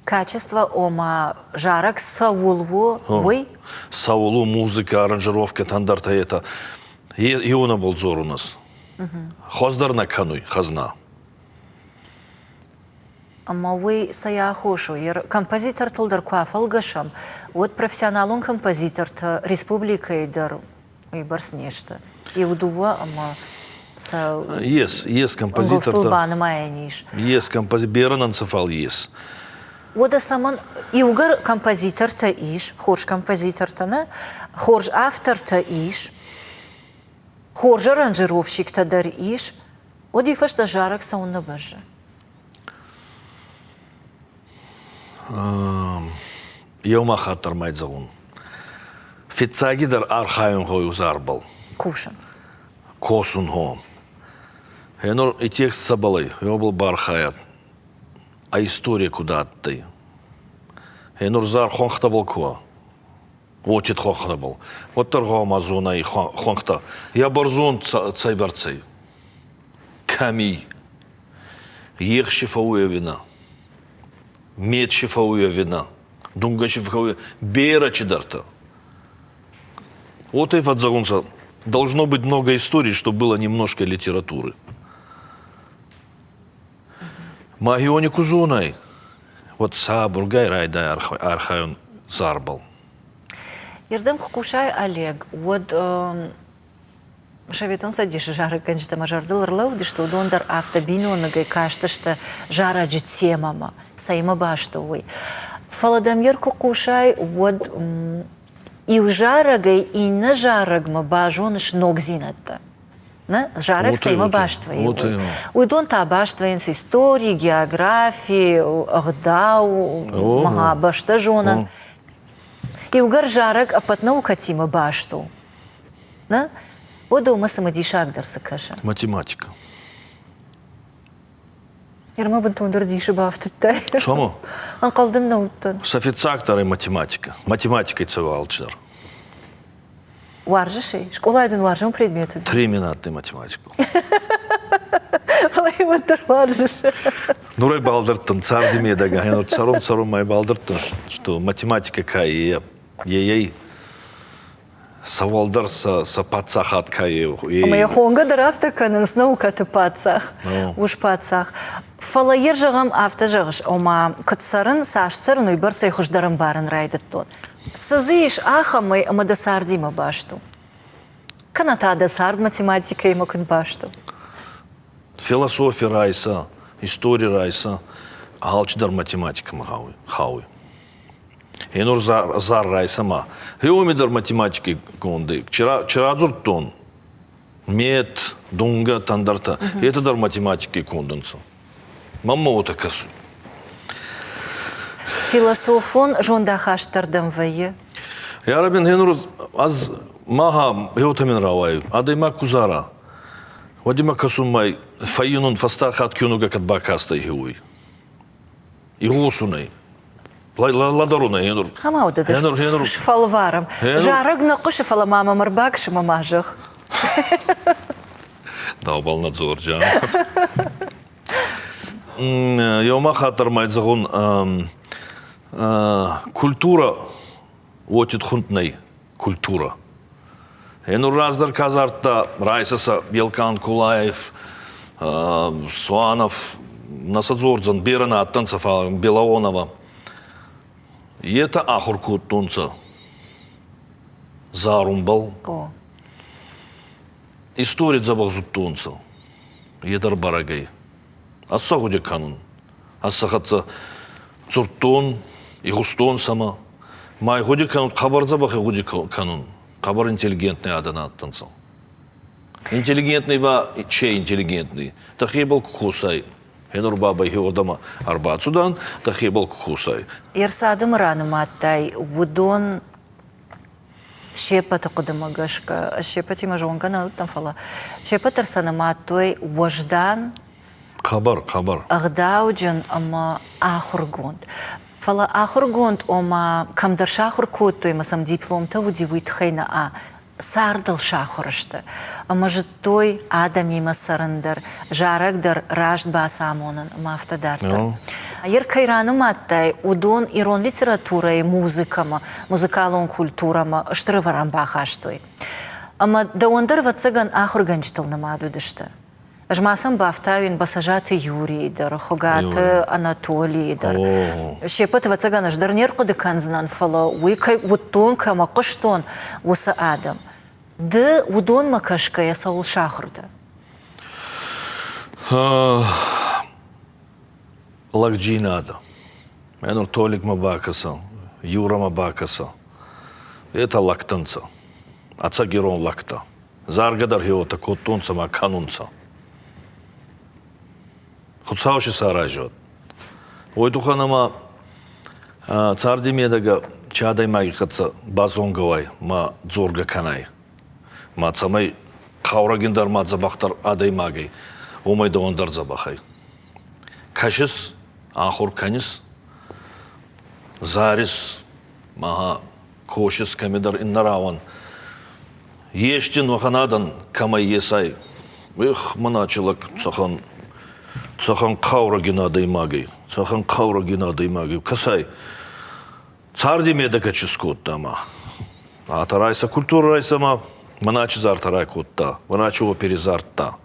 Качество, ома зарӕг цӕуыл у, уый? Цӕуыл у музыка, аранжировкӕ, ӕндӕртӕ етӕ. Еунӕбӕл дзорунӕс. Хуӕздӕр нӕ кӕнуй хӕзна. Ӕмӕ уый цӕй аххос у? Композитортыл дӕр куы афӕлгӕсӕм, уӕд профессионалон композитортӕ республикӕйы дӕр уыйбӕрц не сты. Иу-дыууӕ ӕмӕ сӕ Ес, ес композитортӕ. банымайӕн ис. Ес компози берӕ нӕ фал ес. Уӕдӕ цӕмӕн иугӕр композитортӕ ис, хорз композитортӕ нӕ, хорз автортӕ ис, хорз аранжировщиктӕ дӕр ис, уӕд уый фӕстӕ зарӕг цӕуыннӕ бӕззы? Еума хатт дӕр ма зӕгъун. Фиццагидӕр архайун гъӕуй зарбӕл. Кусын. Косун гъо. Гъенур и текст цӕбӕл ӕй, уобӕл баархайӕд. А история куд адтӕй? Гъенур зар хуӕнхтӕбӕл ку уа, уотид хуӕнхтӕбӕл, уӕддӕр гъӕуама зона и хуӕнхтӕ. Я бӕрзонд цӕйбӕрцӕй? Кӕми? Ехси фӕууй ӕви нӕ? Мет си фӕууй ӕви нӕ? Дунгӕ си фӕууй берӕ чидӕртӕ. Вот и фӕдзӕгъунцӕ, должно быть много историй, чтобы было немножко литературы. Мӕхеуони ку зонай, уӕд сабургай райдай архайун зарбӕл. Ердӕм куы хъусай, Олег, уӕд Советон Цӕдисы зарӕггӕнджытӕ мӕ зӕрдыл ӕрлӕууыдысты, уыдон дӕр афтӕ биноныгӕй кастысты зарӕджы темӕмӕ, цӕимӕ баст у, уый. Фӕлӕ дӕм йе ркуы хъусай, уӕд иу зарӕгӕй иннӕ зарӕгмӕ базоныс ногдзинӕдтӕ. Нӕ, зарӕг цӕимӕ баст вӕййы, уый. Уыдон та баст вӕййынц истори, географи, ӕгъдау, бӕстӕзонӕн. Иугӕр зарӕг ӕппӕт наукӕтимӕ баст у, Нӕ? Уӕд уымӕ цымыдисагдӕр цы кӕсы? Математика. Ерма бынтондӕр дисы бафтыдтай. Цомо? Ӕнхъӕлдын нӕ уыдтӕн. Сӕ фыццагдӕр математика. Математикӕй цӕуы алчидӕр. Уарзыс ӕй? Скъолайы дын уарзон предмет уыди? Три минутты математикыл. Фӕлӕ йӕ уӕддӕр уарзыс. Нурӕй балдӕрдтӕн царды медӕгӕ. Цӕрун, цӕрун мӕ балдӕрдтӕн, что математика кӕй е, сӕ уӕлдӕр сӕ паддзахад кӕй Ӕмӕ йӕ хонгӕ дӕр афтӕ кӕнынц наукӕты паддзах, ус-паддзах. Фӕлӕ йе зӕгъӕм, афтӕ зӕгъыс, ома куыд цӕрын, цас цӕрын, уыйбӕрцӕй хуыздӕр ӕмбарын райдыдтон. Цы дзы ис ахӕмӕй, ӕмӕ дӕ цардимӕ баст у? Кӕнӕ та дӕ цард математикӕимӕ куыд баст у? Философи райса, истори райса, алчидӕр математикӕмӕ хауй. Енур зар райсӕ Гъеуоми дӕр математики кондӕй. Чи радзурдтон, мет, дунгӕ, ӕндӕртӕ, етӕ дӕр математики конд ӕнцӕ. Мӕнмӕ уотӕ кӕсуй. Философон зондахаст дӕр дӕм вӕййы? Ярабин, гъенур ӕз маха гъеуотӕ мин рауайуй. Адӕймаг ку зара, уӕд имӕ кӕсунмӕ фӕййинун фӕстаг хатт киунугӕ кӕд бакастӕй, гъеуой. Игъосунӕй. Лӕдӕрунӕй енур. Ӕма уӕдӕ сфӕлварӕм. Зарӕг нӕ хъуысы, фӕлӕ ма мӕм ӕрбакӕсы мӕ ма зӕгъ. Дӕубӕл нӕ дзорджан. Еума хатт дӕр ма зӕгъун, культура уотид хунд нӕй культура. Енур раздӕр ка зардта, райса сӕ Елкан Кулаев, Суанов, нӕ сӕ дзордзӕн, берӕ нӕ адтӕнцӕ, фал Белаонова. Етӕ ахур кодтонцӕ зарунбӕл. Истори дзӕбӕх зудтонцӕ. Е дӕр бӕрӕг ӕй. Ӕз сӕ гъуди кӕнун. Ӕз сӕ хӕццӕ дзурдтон, игъустон сӕмӕ. Ма гъуди кӕнун, хъӕбӕр дзӕбӕх гъуди кӕнун. Хъӕбӕр интеллигентный адӕн адтӕнцӕ. Интеллигентный ба че интеллигентный? Дӕхебӕл ку косай, хенур бабӕй хеуордӕмӕ ӕрбацудан, дӕхебӕл ку косай. Ерсадымы ранымадтай, уыдон се ппӕты хъуыдымӕ гӕсгӕ, ӕз се ппӕтимӕ зонгӕ нӕ уыдтӕн, фӕлӕ се ппӕт дӕр сӕ нымадтой уӕздан, Хъӕбӕр, хъӕбӕр. ӕгъдауджын ӕмӕ ахуыргонд. Фӕлӕ ахуыргонд, ома, кӕмдӕр сахуыр кодтой ӕмӕ сӕм дипломтӕ уыди, уый тыххӕй нӕ цардыл сахуыр сты ӕмӕ зыдтой адӕмимӕ цӕрын дӕр, зарӕг дӕр раст бацамонын ӕмӕ афтӕ дарддӕр. Ер кӕй ранымадтай, уыдон ирон литературӕйы музыкӕмӕ, музыкалон культурӕмӕ стыр ӕвӕрӕн бахастой. Ӕмӕ дӕуӕн дӕр, ӕвӕццӕгӕн, ахуыргӕнджытыл нымад уыдысты. Ӕз ма сӕм бафтауин Басажаты Юрийы дӕр, Хуыгаты Анатолийы дӕр. Се ппӕт, ӕвӕццӕгӕн, ӕз дӕр не рхъуыды кӕндзынӕн, фӕлӕ уый кӕй уыдтон, кӕмӕ хъуыстон, уыцы адӕм. Ды уыдонмӕ кӕсгӕйӕ цӕуыл сахуыр дӕ? Лӕгджийнадӕ. Мӕ нур Толикмӕ бакӕсӕ, Юрамӕ бакӕсӕ. Етӕ лӕгтӕ нцӕ. Ӕцӕг ирон лӕгтӕ. Заргӕ дӕр хеуотӕ кодтонцӕ ма кӕнунцӕ. Хуцау си саразӕд. Уой туххӕн ӕма царди медӕгӕ чи адӕймаги хӕццӕ базонгӕ уай ма дзоргӕ кӕнай, ма цӕмӕй хъаурӕгиндӕр ма дзӕбӕхдӕр адӕймагӕй, уомӕй дӕуӕн дӕр дзӕбӕх ӕй. Кӕсис, ахур кӕнис, зарис, ма косис кӕмидӕр иннӕ рауӕн. Есджын уӕхӕн адӕн кӕмӕй есай, эх, мӕнӕ лӕг цӕхӕн, цӕхӕн хъаурӕгин адӕймагӕй, цӕхӕн хъаурӕгин адӕймагӕй, кӕсай, царди медӕгӕ чи скодта ма. Атӕ райсӕ культурӕ райсӕ ма, мӕнӕ чи зартӕ райкодта, мӕнӕ чи опери зардта.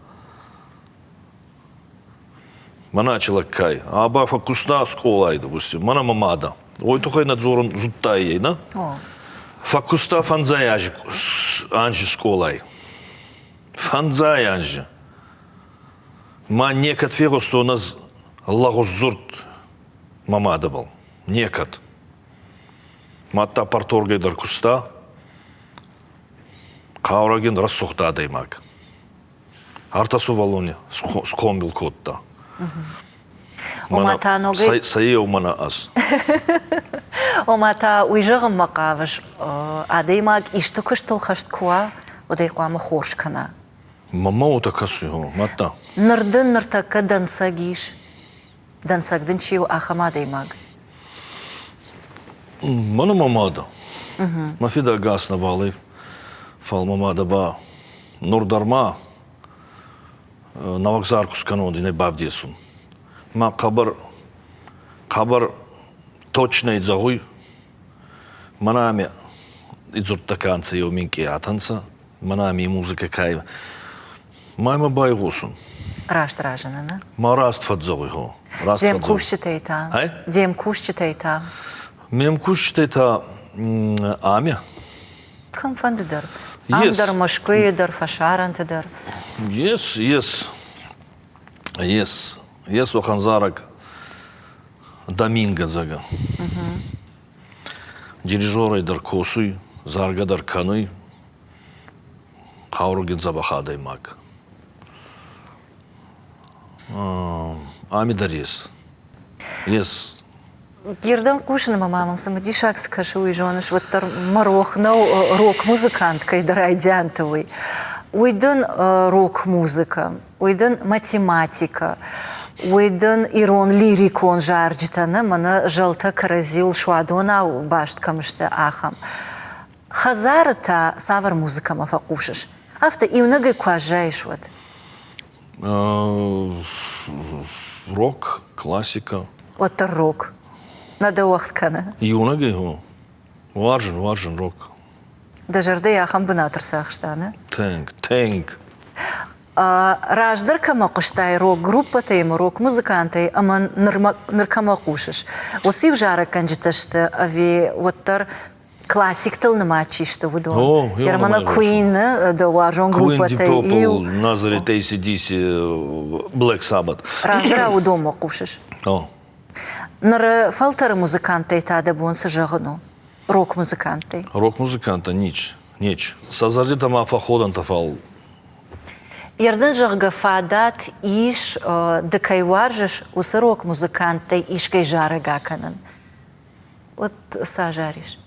Мӕнӕ чи лӕгкай, аба фӕккуста скъолай, допустим, мӕнӕ мӕ мадӕ. Уой туххӕй нӕ дзорун зудтай, нӕ? Фӕккуста фӕндзай анзи скъолай. Фӕндзай анзи. Ма некӕд фегъустон ӕз лӕгъуз дзурд мӕ мадӕбӕл. Некӕд. Мадта парторгӕй дӕр куста. Хъаурӕгин рӕсугъд адӕймаг. Ӕртӕ сувӕллони схъомбил кодта. Ома та ногӕй... Сӕ еу мӕнӕ ӕз. Ома та уый зӕгъынмӕ хъавыс, адӕймаг исты куыстыл хӕст куы уа, уӕд ӕй хъуамӕ хорз кӕна. Мамӕ уотӕ кӕсуй, мадта. Ныр дын ныртӕккӕ дӕнцӕг ис? Дӕнцӕг дын чи у, ахӕм адӕймаг? Мӕнӕ мӕ мадӕ. Мӕ фидӕ ӕгас нӕбал ӕй, фал мӕ мадӕ ба нур дӕр ма нӕуӕг зар ку скӕнон, дин ӕй бавдесун. Ма хъӕбӕр, хъӕбӕр точнӕй зӕгъуй, мӕнӕ ами и дзурдтӕ ка нцӕ, еу минкъий атӕнцӕ, мӕнӕ ами музыкӕ ка Ма имӕ байгъосун. Раст разыны, нӕ? Ма раст фӕдзӕгъуй, хо. Раст Де мкусджытӕй та? Де мкусджытӕй та? Ме мкусджытӕй та ами. Кӕмфӕнды дӕр. Ам дӕр, Мӕскуыйы дӕр, фӕсарӕнты дӕр. Ес, ес. Ес. Ес уӕхӕн зарӕг Доминго, зӕгъӕ. Дирижерӕй дӕр косуй, заргӕ дӕр кӕнуй. Хъаурӕгин дзӕбӕх адӕймаг. Ами дӕр ес. Ес. Гердӕм хъусын ӕмӕ ма мӕм цымыдисаг цы кӕсы, уый зоныс, уӕддӕр мӕ рох нӕу рок-музыкант кӕйдӕр райдианты уый. Уый дын рок-музыкӕ, уый дын математикӕ, уый дын ирон лирикон зарджытӕ, нӕ мӕнӕ зӕлтӕ кӕрӕдзиуыл суадонау баст кӕм сты, ахӕм. Хӕдзары та цавӕр музыкӕмӕ фӕхъусыс? Афтӕ иунӕгӕй куы аззайыс, уӕд? Рок, классикӕ. Уӕддӕр рок. Нӕ дӕ уӕгъд кӕны? Иунӕгӕй хо. Уарзын, уарзын рок. Дӕ зӕрдӕ ахӕм бынат ӕрцахста, нӕ? Тынг, тынг. Раздӕр кӕмӕ хъуыстай рок-группӕтӕй ӕмӕ рок-музыкантӕй ӕмӕ ныр кӕмӕ хъусыс, уыцы иу зарӕггӕнджытӕ сты ӕви уӕддӕр классиктыл нымад чи сты, уыдон? Германа Queen, дӕ уарзон группӕтӕй иу. Nazareth AC/DC, Black Sabbath. Раздӕр уыдонмӕ хъусыс? О. Ныры фӕлтӕры музыканттӕй та дӕ бон цы зӕгъын у? Рок-музыканттӕй? Рок-музыканттӕ нич, нич. Сӕ зӕрдитӕ ма фӕхходӕнтӕ, фал Ердын, зӕгъгӕ, фадат ис, ды кӕй уарзыс, уыцы рок-музыканттӕй искӕй зарӕг акӕнын. Уӕд цы азарис?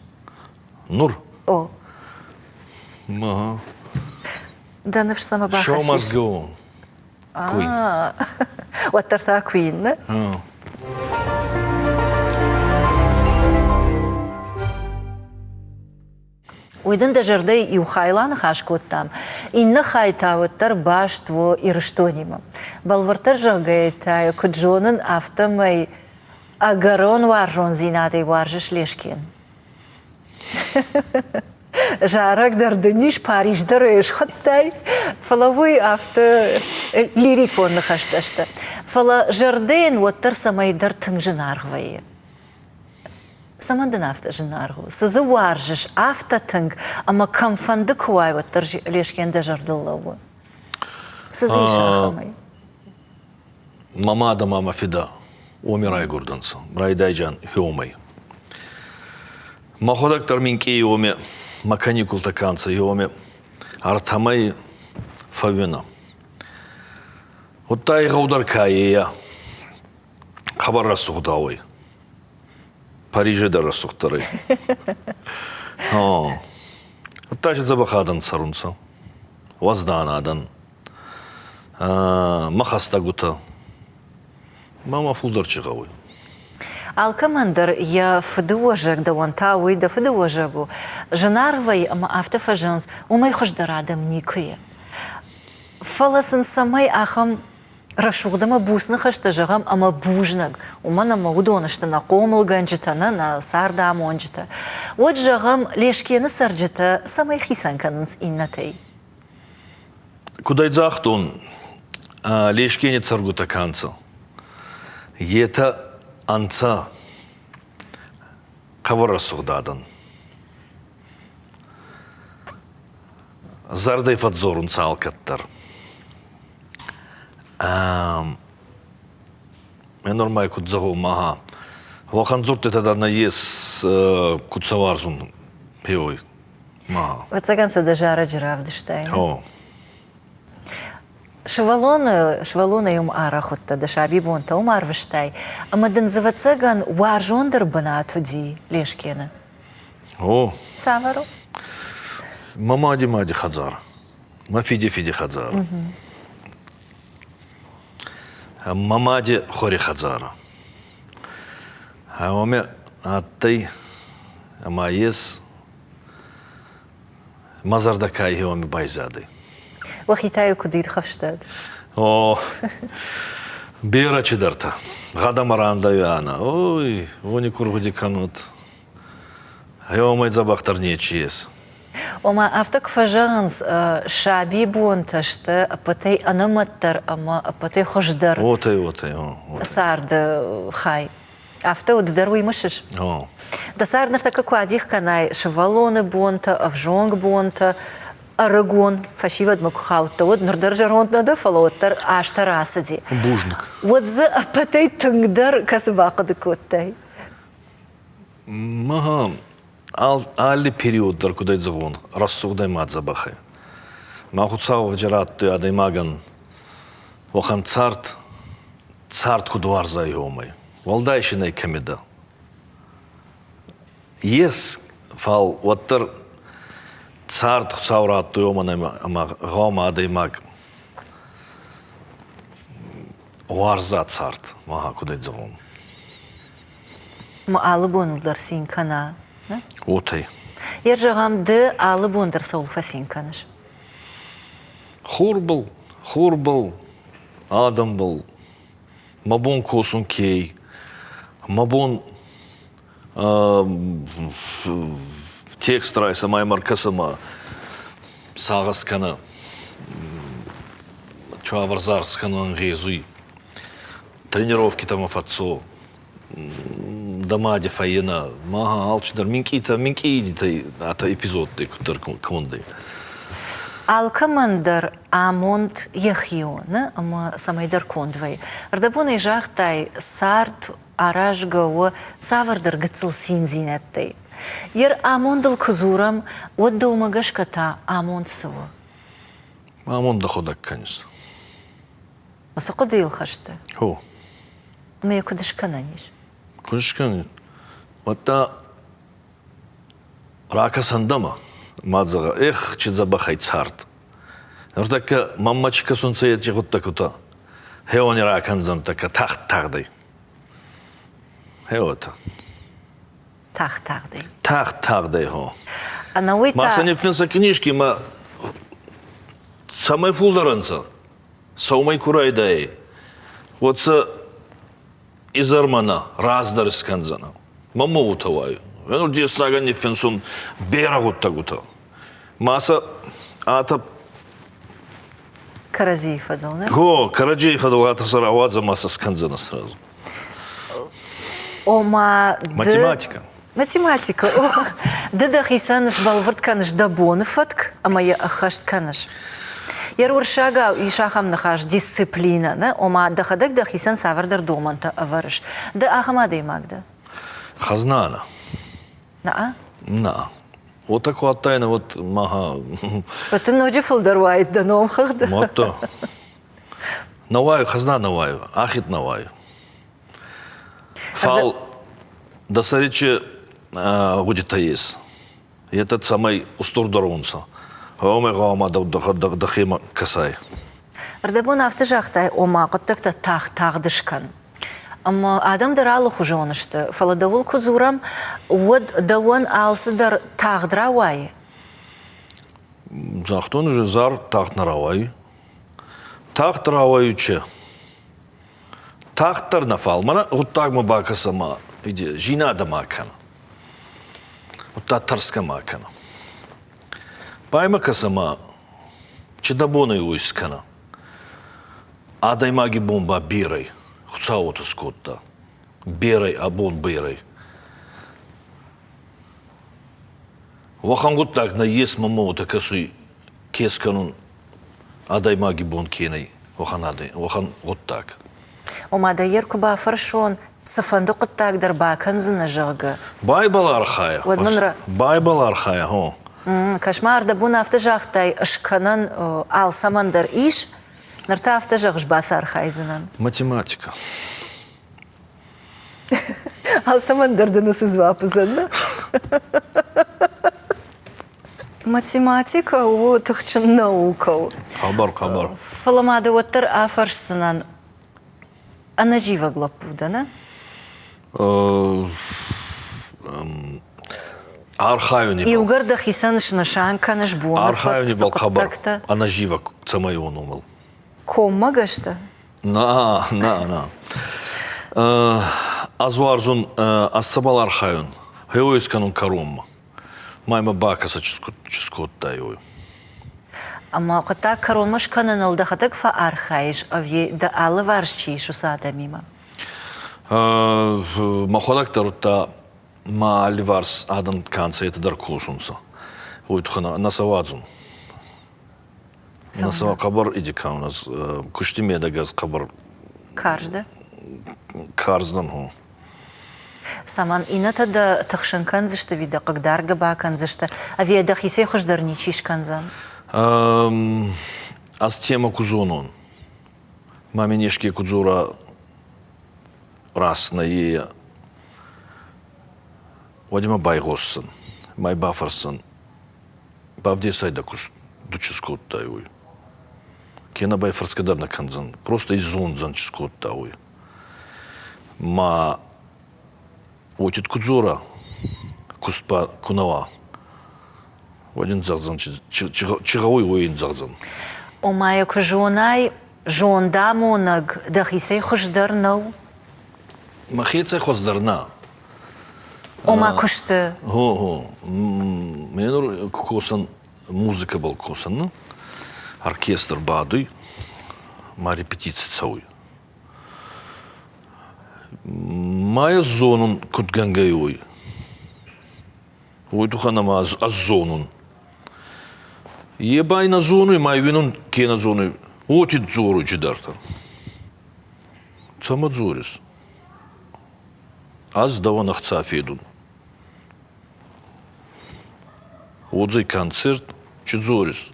Нур? О. Ага. Дӕ ныфс цӕмӕ бахӕссис? Show must go on. Queen. Уӕддӕр та Queen, нӕ? Уый дын дӕ зӕрдӕйы иу хайыл аныхас кодтам, иннӕ хай та уӕддӕр баст у Ирыстонимӕ. Бӕлвырддӕр зӕгъгӕйӕ та йӕ куыд зонын, афтӕмӕй ӕгӕрон уарзондзинадӕй уарзыс Лешкин. Зарӕг дӕр дын ис, Париж дӕр ӕй схуыдтай, фӕлӕ уый афтӕ лирикон ныхӕстӕ сты. Фӕлӕ зӕрдӕйӕн уӕддӕр цӕмӕйдӕр тынг зынаргъ вӕййы. Цӕмӕн дын афтӕ зынаргъ у? Цы дзы уарзыс афтӕ тынг, ӕмӕ кӕмфӕнды куы уай, уӕддӕр Лескен дӕ зӕрдыл лӕууы? Цы дзы ис ахӕмӕй? Мӕ мадӕ ма мӕ фидӕ уоми райгурдӕнцӕ, райдайджан хеумӕй. Мӕхуӕдӕг дӕр минкъий уоми мӕ каникултӕ ка нцӕ, уоми ӕртӕмӕй фӕууинӕ. Удта и гъӕу дӕр ка ейӕ, хъӕбӕр рӕсугъд гъӕуй. Парижи дӕр рӕсугъддӕр ӕй. Удта си дзӕбӕх адӕн цӕрунцӕ, уӕздан адӕн. Мӕ хӕстӕгутӕ. Ма мӕ фулдӕр чи гъӕуй. Алкӕмӕн дӕр йӕ фыдыуӕзӕг, дӕуӕн та уый дӕ фыдыуӕзӕг у, зынаргъ вӕййы ӕмӕ афтӕ фӕзӕгъынц, уымӕй хуыздӕр адӕм никуы и. Фӕлӕ сын цӕмӕй ахӕм рӕсугъд ӕмӕ буц ныхӕстӕ зӕгъӕм ӕмӕ бузныг, уымӕн ӕмӕ уыдон сты нӕ хъомылгӕнджытӕ, нӕ нӕ цардамонджытӕ, уӕд зӕгъӕм, Лескены цӕрджытӕ цӕмӕй хицӕн кӕнынц иннӕтӕй? Куд ӕй загътон, Лескени цӕргутӕ ка нцӕ, етӕ ӕнцӕ хъӕбӕр рӕсугъд адӕн. Зӕрдӕй фӕдздзорунцӕ алкӕддӕр. Ме нормӕй куд зӕгъон, ага, уӕхӕн дзурдтитӕ дӕр нӕййес, куд сӕ уарзун, хеуой. Ӕвӕццӕгӕн сӕ дӕ зарӕджы равдыстай. Сывӕллоны сывӕллонӕй уым арӕх уыдтӕ, дӕ сабибонтӕ уым арвыстай, ӕмӕ дын дзы, ӕвӕццӕгӕн, уарзондӕр бынат уыди Лескены. О. Цавӕр у? Мӕ мади мади хӕдзар. Мӕ фиди фиди хӕдзар. Мӕ мади хори хӕдзарӕ. Уоми адтӕй ӕма ес мӕ зӕрдӕ ка уоми байзадӕй. Уӕхи та-иу куд ирхӕфстат? О, берӕ чидӕртӕ. Гъӕдӕмӕ рандӕуианӕ. Ой, уони ку ргъуди кӕнут. Гъеуомӕй дзӕбӕхдӕр нечи ес. Ома, афтӕ куы фӕзӕгъынц, сабибонтӕ сты ӕппӕтӕй ӕнӕмӕтдӕр ӕмӕ ӕппӕтӕй хуыздӕр Уотӕ, уотӕ, царды хай. Афтӕ уыд дӕр уый мысыс? О. Дӕ цард ныртӕккӕ куы адих кӕнай сывӕллоны бонтӕ, ӕвзонг бонтӕ, ӕрыгон фӕсивӕдмӕ куы хаудтӕ, уӕд ныр дӕр зӕронд нӕ дӕ, фӕлӕ уӕддӕр азтӕ рацыди. Бузныг. Уӕд дзы ӕппӕтӕй тынгдӕр кӕцы бахъуыды кодтай? Мага алли период дӕр кудӕй зӕгъон, рӕсугъдӕй ма дзӕбӕхӕй. Ма Хуцау ӕвджи радтуй адӕймагӕн уӕхӕн цард, цард куд уарзай, уомӕй. Уӕлдай си нӕй кӕми дӕ. Ес, фал уӕддӕр цард Хуцау радтуй уомӕн ӕма гъӕуама адӕймаг уарза цард, ма кудӕй зӕгъон. Ӕмӕ алы боныл дӕр цин кӕна. Уотӕ. Ер зӕгъӕм, ды алы бон дӕр цӕуыл фӕцин кӕныс? Хурбыл, хурбыл, адӕмбыл, мӕ бон косун ке мӕ бон текст райса ма ймӕ ӕркӕса ма сагъӕс кӕна, чуавӕр зар скӕнун ӕнгъезуй. Тренировкитӕмӕ фӕццо, дӕ мади фӕййина, ма алчидӕр минкъийтӕ, минкъийдитӕй атӕ эпизодтӕй куддӕр кондӕй. Алкӕмӕн дӕр амонд йӕхи у, нӕ? Ӕмӕ цӕмӕйдӕр конд вӕййы. Ӕрдӕбонӕй загътай, цард аразгӕ у цавӕрдӕр гыццыл циндзинӕдтӕй. Ер амондыл куы дзурӕм, уӕд дӕумӕ гӕсгӕ та амонд цы у? Амонд дӕхуӕдӕг кӕнис. Уыцы хъуыдыйыл хӕсты? О. Ӕмӕ йӕ куыд скӕнӕн ис? Куыд скӕнӕн? Уӕдта ракӕсӕн дӕмӕ, ма зӕгъӕ, эх, чи дзӕбӕхӕй цард. Нуртӕккӕ мӕммӕ чи кӕсунцӕ еци гъуддӕгутӕ, хеуони ракӕндзӕн тӕккӕ тагъд-тагъдӕй. Хеуотӕ. Тагъд-тагъдӕй. Тагъд-тагъдӕй, гъо. Ӕнӕуый та... Ма сӕ ниффинсӕ книжки, ма цӕмӕй фулдӕр ӕнцӕ? Сӕумӕй ку райдайай, уӕд сӕ изӕрмӕ нӕ раздӕр скӕндзӕнӕ. Мӕнмӕ уотӕ уайуй. Гъенур дессагӕн ниффинсун берӕ гъуддӕгутӕ. Ма сӕ атӕ Кӕрӕдзийы фӕдыл, нӕ? Го, кӕрӕдзийы фӕдыл атӕ сӕ рауадзӕ ма сӕ скӕндзӕнӕ сразу. Ома ды... Математика. Математика. Ды дӕхицӕн сбӕлвырд кӕныс дӕ боны фӕтк ӕмӕ йӕ ӕххӕст кӕныс. Йӕ уырыссагау ис ахӕм ныхас дисциплинӕ, нӕ? Ома дӕхӕдӕг дӕхицӕн цавӕрдӕр домӕнтӕ ӕвӕрыс. Ды ахӕм адӕймаг дӕ? Хӕзнана. Наа? Наа. Уотӕ ку адтайнӕ, уӕд маха... Уӕд ноджы фылдӕр уаид дӕ номхыгъд. Модта. Нӕ уайы, хӕзна нӕ уайы, ахид нӕ уайы. Фал дӕ сӕричи гъудитӕ ес. Етӕ цӕмӕй устурдӕр унцӕ, гъӕуама гъӕуама дӕхемӕ кӕсай. Ӕрдӕбон афтӕ загътай, ома хъуыддӕгтӕ тагъд-тагъд скӕн. Ӕмӕ адӕм дӕр алыхуызон сты, фӕлӕ дӕуыл куы дзурӕм, уӕд дӕуӕн алцыдӕр тагъд рауайы? Загътон, уже зар тагъд нӕ рауайы. Тагъд рауайы чи? Тагъддӕр нӕ фал, мӕнӕ гъуддагмӕ бакӕсӕ ма зийнадӕ ма кӕнӕ. Удта тӕрсгӕ ма кӕнӕ. Баймӕ кӕсӕ ма, чи дӕ бонӕй уой скӕнӕ. Адӕймаги бон ба берӕй, Хуцау уотӕ скодта. Берӕй, ӕ бон берӕй. Уӕхӕн гъуддаг нӕййес мӕмӕ уотӕ кӕсуй, ке скӕнун адӕймаги бон ке нӕй, уӕхӕн, уӕхӕн гъуддаг. Ома дӕ ер куы бафӕрсон, цыфӕнды хъуыддаг дӕр бакӕндзынӕ, зӕгъгӕ. Байбал архайа. Уӕд мын Байбал архайа, хо. Кӕс-ма, ӕрдӕбон афтӕ загътай, скӕнӕн алцӕмӕн дӕр ис, ныр та афтӕ зӕгъыс, бацархайдзынӕн. Математика. Алцӕмӕн дӕр дын уыцы дзуапп уыдзӕн, нӕ? Математикӕ у тыхджын наукӕ у. Хъӕбӕр, хъӕбӕр. Фӕлӕ ма дӕ уӕддӕр афӕрсдзынӕн, ӕнӕзивӕг лӕппу дӕ, нӕ? Архайун Иугӕр дӕхицӕн снысан кӕныс боны фӕтк, цы хъуыддӕгтӕ. Ӕнӕзивӕг цӕмӕй уон уымыл. Коммӕгӕстӕ? На, на, на. Ӕз уарзун, ӕз цӕбӕл архайун, хеуой скӕнун кӕронмӕ. Ма ймӕ бакӕсӕ, чи скодтай, уой. Ӕмӕ хъуыддаг кӕронмӕ скӕныныл дӕхӕдӕг фӕархайыс ӕви дӕ алыварс чи ис, уыцы адӕмимӕ? Мӕхуӕдӕг дӕр удта мӕ алливарс адӕм ка нцӕ, етӕ дӕр косунцӕ. Уой туххӕн нӕ сӕ уадзун. Нӕ сӕ хъӕбӕр иди кӕнун ӕз кусти медӕг ӕз хъӕбӕр Карз дӕ? Карз дӕн, хо. Цӕмӕн иннӕтӕ дӕ тыхсын кӕндзысты ӕви дӕ хъыгдаргӕ бакӕндзысты, ӕви дӕхицӕй хуыздӕр ничи скӕндзӕн? Ӕз темӕ ку зонон, ма мин еске ку дзора раст нӕ е, уӕд имӕ байгъосдзӕн, ма бафӕрсдзӕн, бавдесай дӕ куст ду чи скодтай, уой. Кенӕ ба фӕрсгӕ дӕр нӕ кӕндзӕн, просто изондзӕн чи скодта, уой. Ма уотид ку дзора, куст ба ку нӕ уа, уӕд ин зӕгъдзӕн, чи гъӕуй, уой ин зӕгъдзӕн. Ома йӕ куы зонай, зондамонӕг дӕхицӕй хуыздӕр нӕу? Мӕхецӕй хуыздӕр нӕ. Ома куысты? Хо, хо. Ме нур косӕн музыкӕбӕл косӕн, оркестр бадуй, ма репетици цӕуй. Ма ӕз зонун, куд гӕнгӕй уой. Уой туххӕн ӕма ӕз зонун. Е ба нӕ зонуй, ма уинун ке нӕ зонуй, уотид дзоруй чидӕртӕ. Цӕмӕ дзорис? Ӕз дӕуӕн ӕхца федун. Уодзӕй концерт, чи дзорис?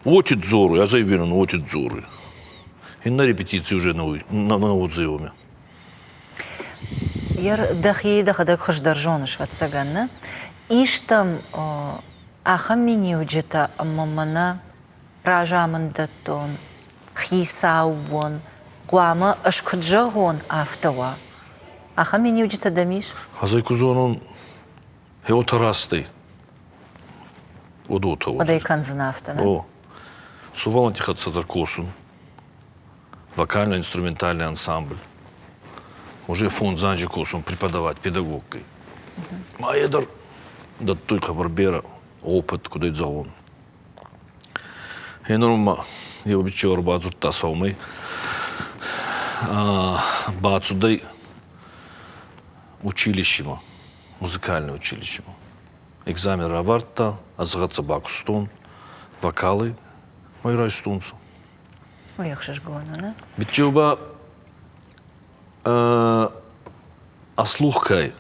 Уотид дзоруй, ӕз ӕй уинун, уотид дзоруй. Иннӕ репетици уже нӕ уодзӕй уоми. Ер дӕхи дӕхӕдӕг хуыздӕр зоныс, ӕвӕццӕгӕн, нӕ? Ис дӕм ахӕм миниуджытӕ ӕмӕ мӕнӕ разамынддӕттон, хицау уон, хъуамӕ ӕз куыд зӕгъон, афтӕ уа. Ахӕм миниуджытӕ дӕм ис? Ӕз ӕй куы зонон, гъеуотӕ растӕй. Уӕд уотӕ Уӕд ӕй кӕндзынӕ афтӕ, нӕ? О. Сувӕллӕнтти хӕццӕ дӕр косун. Вокально-инструментальный ансамбль. Уже фондз анзи косун преподавать педагогкой. Ма е дӕр дӕттуй хъӕбӕр берӕ. опыт, куд ӕй зӕгъон. Гъенур ма еу биччеу ӕрбадзурдта сӕумӕй. Бацудӕй училищемӕ, музыкальное училищемӕ. Экзамен равардта, ӕз хӕццӕ бакустон вокалӕй, ма райстонцӕ. Ой, ӕхсызгон, нӕ? Биччеу ба Аслухкӕй,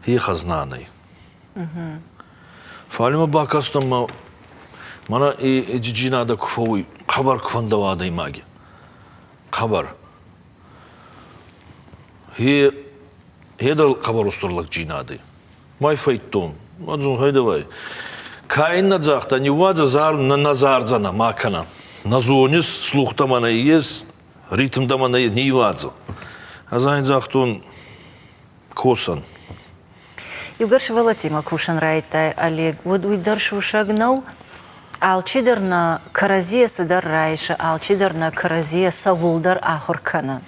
е хӕзна нӕй. Фал имӕ бакастӕн ма мӕнӕ и джиджинадӕ ку фӕууй, хъӕбӕр ку фӕндӕуа адӕймаги. Хъӕбӕр. Е, е дӕр хъӕбӕр устур лӕгджийнадӕй. Май фӕйдтон. Ма дзун, хай давай. Ка ин нӕ загъта, ниууадзӕ зар, нӕ нӕ зардзӕнӕ, ма кӕнӕ. Нӕ зонис, слухтӕ мӕ нӕййес, ритм дӕмӕ нӕ ниууадзӕ. Ӕз ин загътон, косӕн. Иугӕр сывӕллӕттимӕ кусын райдыдтай, Олег, уӕд уый дӕр сусӕг нӕу? Алчидӕр нӕ кӕрӕдзийӕ цыдӕр райсы, алчидӕр нӕ кӕрӕдзийӕ цӕуылдӕр ахуыр кӕны.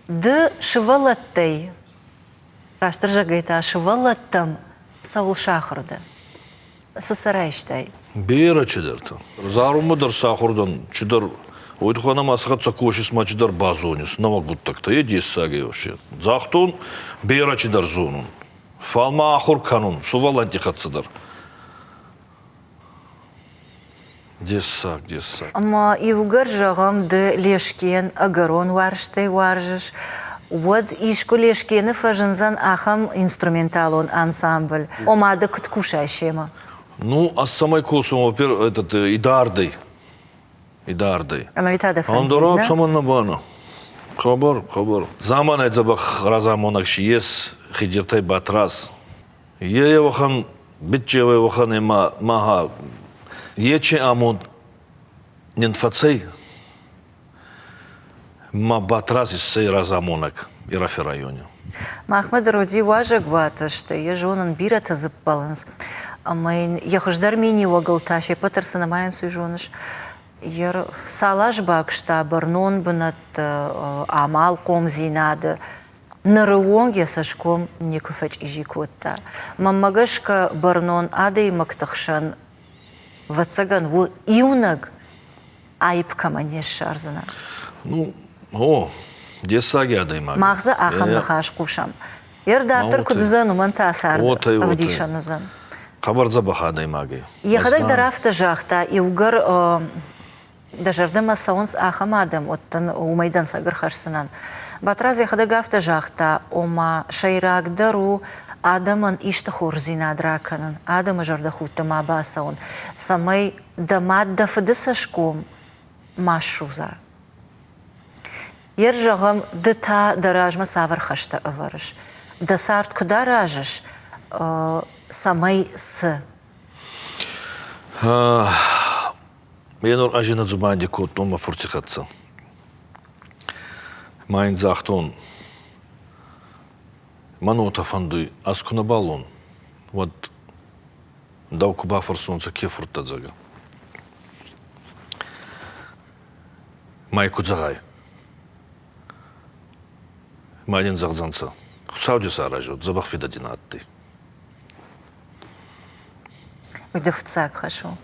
Ды сывӕллӕттӕй, растдӕр зӕгъгӕй та сывӕллӕттӕм цӕуыл сахуыр дӕ? Цы сӕ райстай? Берӕ чидӕртӕ. Зарунмӕ дӕр сахур дӕн, чидӕр уой туххӕн ӕма сӕ хӕццӕ косис ма чидӕр базонис нӕуӕг гъуддӕгтӕ. Е дессаг ӕй вообще. Загътон, берӕ чидӕр зонун. Фал ма ахур кӕнун сувӕллӕнтти хӕццӕ дӕр. Дессаг, дессаг. Ӕма иугӕр, зӕгъӕм, ды Лескен ӕгӕрон уарзтӕй уарзыс, уӕд искуы Лескены фӕзындзӕн ахӕм инструменталон ансамбль, ома ды куыд кусай семӕ? Ну, ӕз цӕмӕй косун, во-первых, этот, идардӕй. Идардӕй. Ӕмӕ та дӕ фӕндид, нӕ? Цӕмӕннӕ бана? Хъӕбӕр, хъӕбӕр. Заманай дзӕбӕх разамонӕг си ес Хидиртӕй Батраз. Е уӕхӕн биччеуӕй уӕхӕн ӕма маха ечи амонд нин фӕцӕй, ма Батраз иссӕй разамонӕг Ирӕфи райони. Махмӕ дӕр уыди уазӕгуаты, стӕй йӕ зонын, бирӕтӕ дзы ппӕлынц. Ӕмӕ йын йӕ хуыздӕр миниуӕгыл та се ппӕт дӕр цы нымайынц, уый зоныс. Йе цал аз бакуыста бӕрнон бынӕтты, амалхъомдзинады, Ныры онг йӕ цӕсгом никуы фӕчъизи кодта. Мӕнмӕ гӕсгӕ, бӕрнон адӕймӕгты хсӕн, ӕвӕццӕгӕн, у иунӕг аипп кӕмӕн не ссардзынӕ. Ну, о, дессаги адӕймаг. Мах дзы ахӕм ныхас хъусӕм. Ер дарддӕр куыд уыдзӕн, уымӕн та царды ӕвдисӕн уыдзӕн. Хъӕбӕр дзӕбӕх адӕймагӕй. Йӕхӕдӕг дӕр афтӕ загъта, иугӕр Дӕ зӕрдӕмӕ цӕуынц ахӕм адӕм, уӕд дын уымӕй дӕнцӕг ӕрхӕсдзынӕн. Батрадз йӕхӕдӕг афтӕ загъта, ома сӕйрагдӕр у адӕмӕн исты хорздзинад ракӕнын, адӕмы зӕрдӕхудты ма бацӕуын, цӕмӕй дӕ мад дӕ фыды цӕсгом ма ссудза. Ер зӕгъӕм, ды та дӕ размӕ цавӕр хӕстӕ ӕвӕрыс? Дӕ цард куыд аразыс, цӕмӕй цы? Е нур ӕз дзубанди кодтон мӕ фурти хӕццӕ. Ма ин загътон, мӕн уотӕ фӕндуй, ӕз ку нӕбал уон, уӕд дӕу ку бафӕрсонцӕ ке фурт дӕ, зӕгъгӕ. Ма ку зӕгъай. Ма дин зӕгъдзӕнцӕ, Хуцау де саразӕд, дзӕбӕх фидӕ дин адтӕй. Уый дӕ фыццаг хӕс у.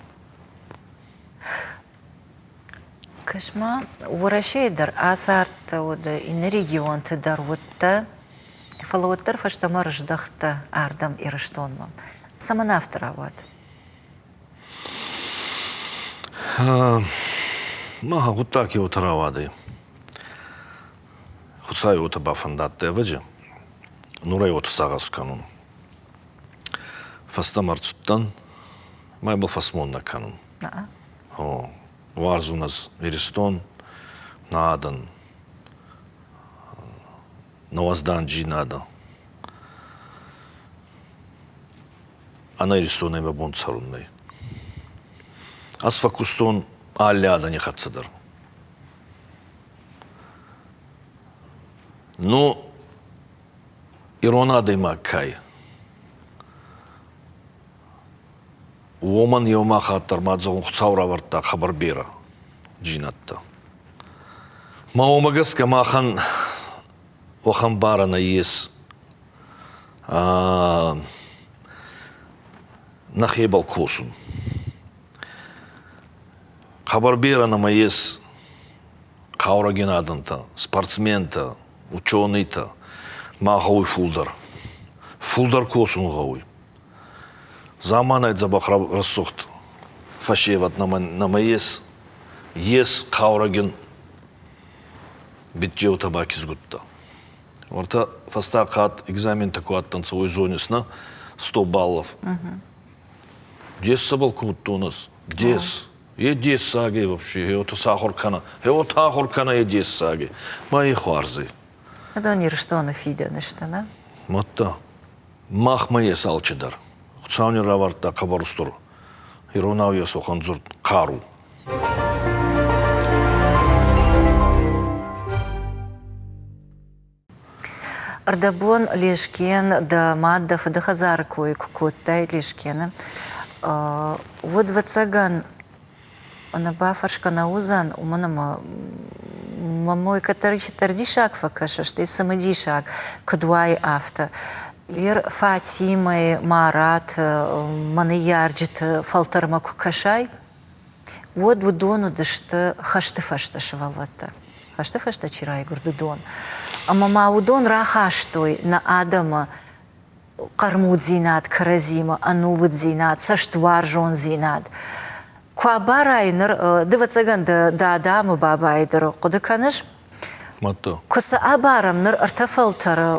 Кӕс-ма, Уӕрӕсейы дӕр ацардтӕ уыд, иннӕ регионты дӕр уыдтӕ, фӕлӕ уӕддӕр фӕстӕмӕ рыздӕхтӕ ардӕм, Ирыстонмӕ. Цӕмӕн афтӕ рауад? Мӕ гъуддаг еутӕ рауадӕй. Хуцауи уотӕ бафӕндадтӕй, ӕвӕдзи, нур ӕй уотӕ сагъӕс кӕнун. Фӕстӕмӕ ӕрцудтӕн, ма ибӕл фӕсмон нӕ кӕнун. О, уарзун ӕз Иристон, нӕ адӕн, нӕ уӕзданджийнадӕ. Ӕнӕ Иристонӕй мӕ бон цӕрун нӕй. Ӕз фӕккустон алли адӕни хӕццӕ дӕр. Ну, ирон адӕймаг кӕй, уомӕн еума хатт дӕр ма зӕгъун Хуцау равардта хъӕбӕр берӕ джинӕдтӕ. Ма уомӕ гӕсгӕ махӕн уӕхӕн барӕ нӕййес. Нӕхебӕл косун. Хъӕбӕр берӕ нӕмӕ ес хъаурӕгин адӕнтӕ, спортсментӕ, ученыйтӕ. Ма гъӕуй фулдӕр. Фулдӕр косун гъӕуй. Заманай дзӕбӕх рӕсугъд фӕсевӕд нӕмӕ ес. Ес хъаурӕгин биччеутӕ ба кизгуттӕ. Уӕртӕ фӕстаг хатт экзаментӕ ку адтӕнцӕ, уой зонис, нӕ? 100 баллов. Дес цӕбӕл кодтон ӕз? Дес. Е дессаг ӕй вообще. Е уотӕ сахур кӕнӕ. Е уотӕ ахур кӕнӕ е дессаг ӕй. Ма е хуарз ӕй. Уыдон Ирыстоны фидӕны сты, нӕ? Мадта. Махмӕ ес алчидӕр. Хуцау нин равардта хъӕбӕр устур иронау ес уӕхӕн дзурд хъару. Ӕрдӕбон Лескен дӕ мад дӕ фыды хӕдзары кой куы кодтай Лескены, уӕд, ӕвӕццӕгӕн, ӕнӕбафӕрсгӕ нӕ уыдзӕн, уымӕн ӕмӕ мӕ мой кӕддӕриддӕр диссаг фӕкӕсы, стӕй цымыдисаг, куыд уай, афтӕ. Ер Фатимӕйы, Мараты, мӕ ныййарджыты фӕлтӕрмӕ куы кӕсай, уӕд уыдон уыдысты хӕсты фӕстӕ сывӕллӕттӕ. Хӕсты фӕстӕ чи райгуырд, уыдон. Ӕмӕ ма уыдон рахастой нӕ адӕмы хъӕрмуддзинад кӕрӕдзимӕ, ӕнувыддзинад, цӕстуарзондзинад. Куы абарай ныр, ды, ӕвӕццӕгӕн, дӕ дада ӕмӕ бабайы дӕр хъуыды кӕныс, Мадта. Куы сӕ абарӕм ныр ӕртӕ фӕлтӕры,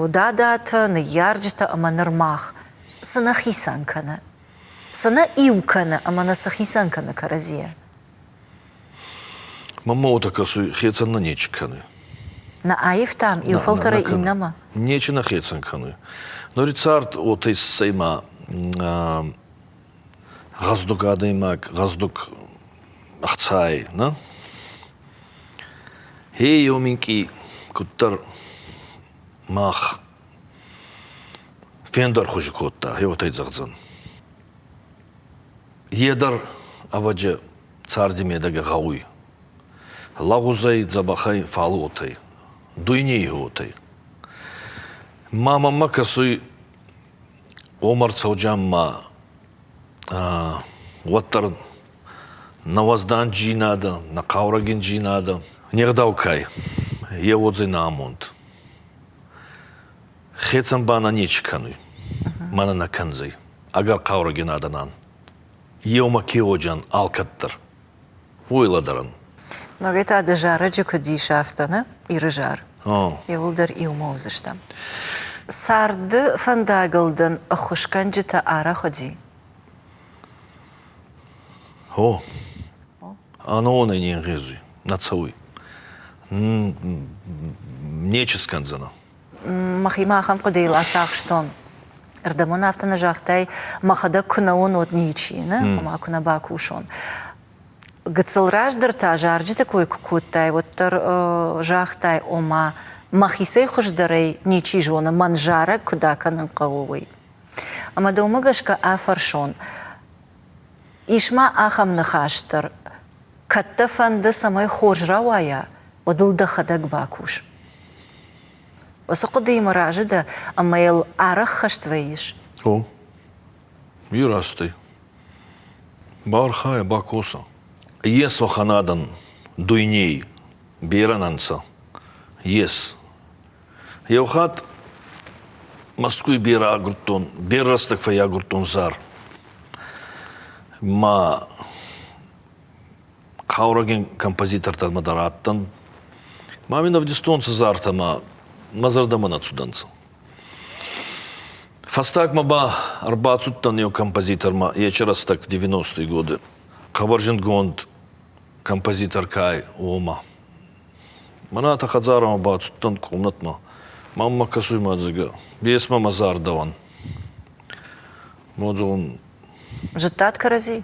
дадатӕ, ныййарджытӕ ӕмӕ ныр мах, цы нӕ хицӕн кӕны? Цы нӕ иу кӕны ӕмӕ нӕ цы хицӕн кӕны кӕрӕдзийӕ? Мӕнмӕ уотӕ кӕсуй, хецӕн нӕ нечи кӕнуй. Нӕ аивтам иу фӕлтӕрӕй иннӕмӕ? Нечи нӕ хецӕн кӕнуй. Нури цард уотӕ иссӕй ма гъӕздуг адӕймаг, гъӕздуг ӕхцай, нӕ? Хе еу минкъий куддӕр мах фендӕрхузи кодта, гъеуотӕй зӕгъдзӕн. Е дӕр, ӕвӕдзи, царди медӕгӕ гъӕуй. Лӕгъузӕй, дзӕбӕхӕй, фал уотӕй. Дуйней уотӕй. Ма мӕмӕ кӕсуй Омар Цӕуджан ма уӕддӕр нӕ уӕзданджийнадӕ, нӕ хъаурӕгиндзийнадӕ не гъдау кай, е уодзӕй нӕ амонд. Хецӕн ба нӕ нечи кӕнуй, мӕнӕ нӕ кӕндзӕй. Ӕгӕр хъаурӕгин адӕн ан. Еумӕ ке уоджан алкӕддӕр, уой лӕдӕрӕн. Ногӕй та дӕ зарӕджы куыд ис, афтӕ, нӕ? Иры зар. Иууылдӕр иумӕ уыдзыстӕм. Царды фӕндагыл дын ӕххуысгӕнджытӕ арӕх уыди? О, ӕнӕуонӕй не нгъезуй, нӕ цӕуй. Нечи скӕндзӕнӕ. Мӕхимӕ ахӕм хъуыдыйыл ацахстон. Ӕрдӕбон афтӕ нӕ загътай, мӕхӕдӕг куы нӕ уон, уӕд ничи, нӕ? Ома куы нӕ бакусон. Гыццыл раздӕр та зарджыты кой куы кодтай, уӕддӕр загътай, ома мӕхицӕй хуыздӕрӕй ничи зоны, мӕн зарӕг куыд акӕнын хъӕуы, уый. Ӕмӕ дӕумӕ гӕсгӕ афӕрсон, ис ма ахӕм ныхас дӕр, кӕд дӕ фӕнды, цӕмӕй хорз рауайа, уӕд ыл дӕхӕдӕг бакус. Уыцы хъуыдыимӕ разы дӕ ӕмӕ йыл арӕх хӕст вӕййыс? О, ирӕзтӕй. Баархайа, бакоса. Ес уӕхӕн адӕн дуйней берӕ нӕ нцӕ. Ес. Еухатт Мӕскуй берӕ агурдтон, берӕ рӕстӕг фӕййагурдтон зар. Ма хъаурӕгин композитортӕмӕ дӕр адтӕн. Ма мин ӕвдистонцӕ зартӕ ма мӕ зӕрдӕмӕ нӕ цудӕнцӕ. Фӕстагмӕ ба ӕрбацудтӕн еу композитормӕ ечи рӕстӕг 90-й годы. Хъӕбӕр зундгонд композитор ка ӕй, уомӕ. Мӕнӕ хӕдзарӕмӕ бацудтӕн къомнатмӕ. Маммӕ кӕсуй мадзигӕ. Бес мӕмӕ зардӕуӕн. Модзон. Зудтат кӕрӕдзи?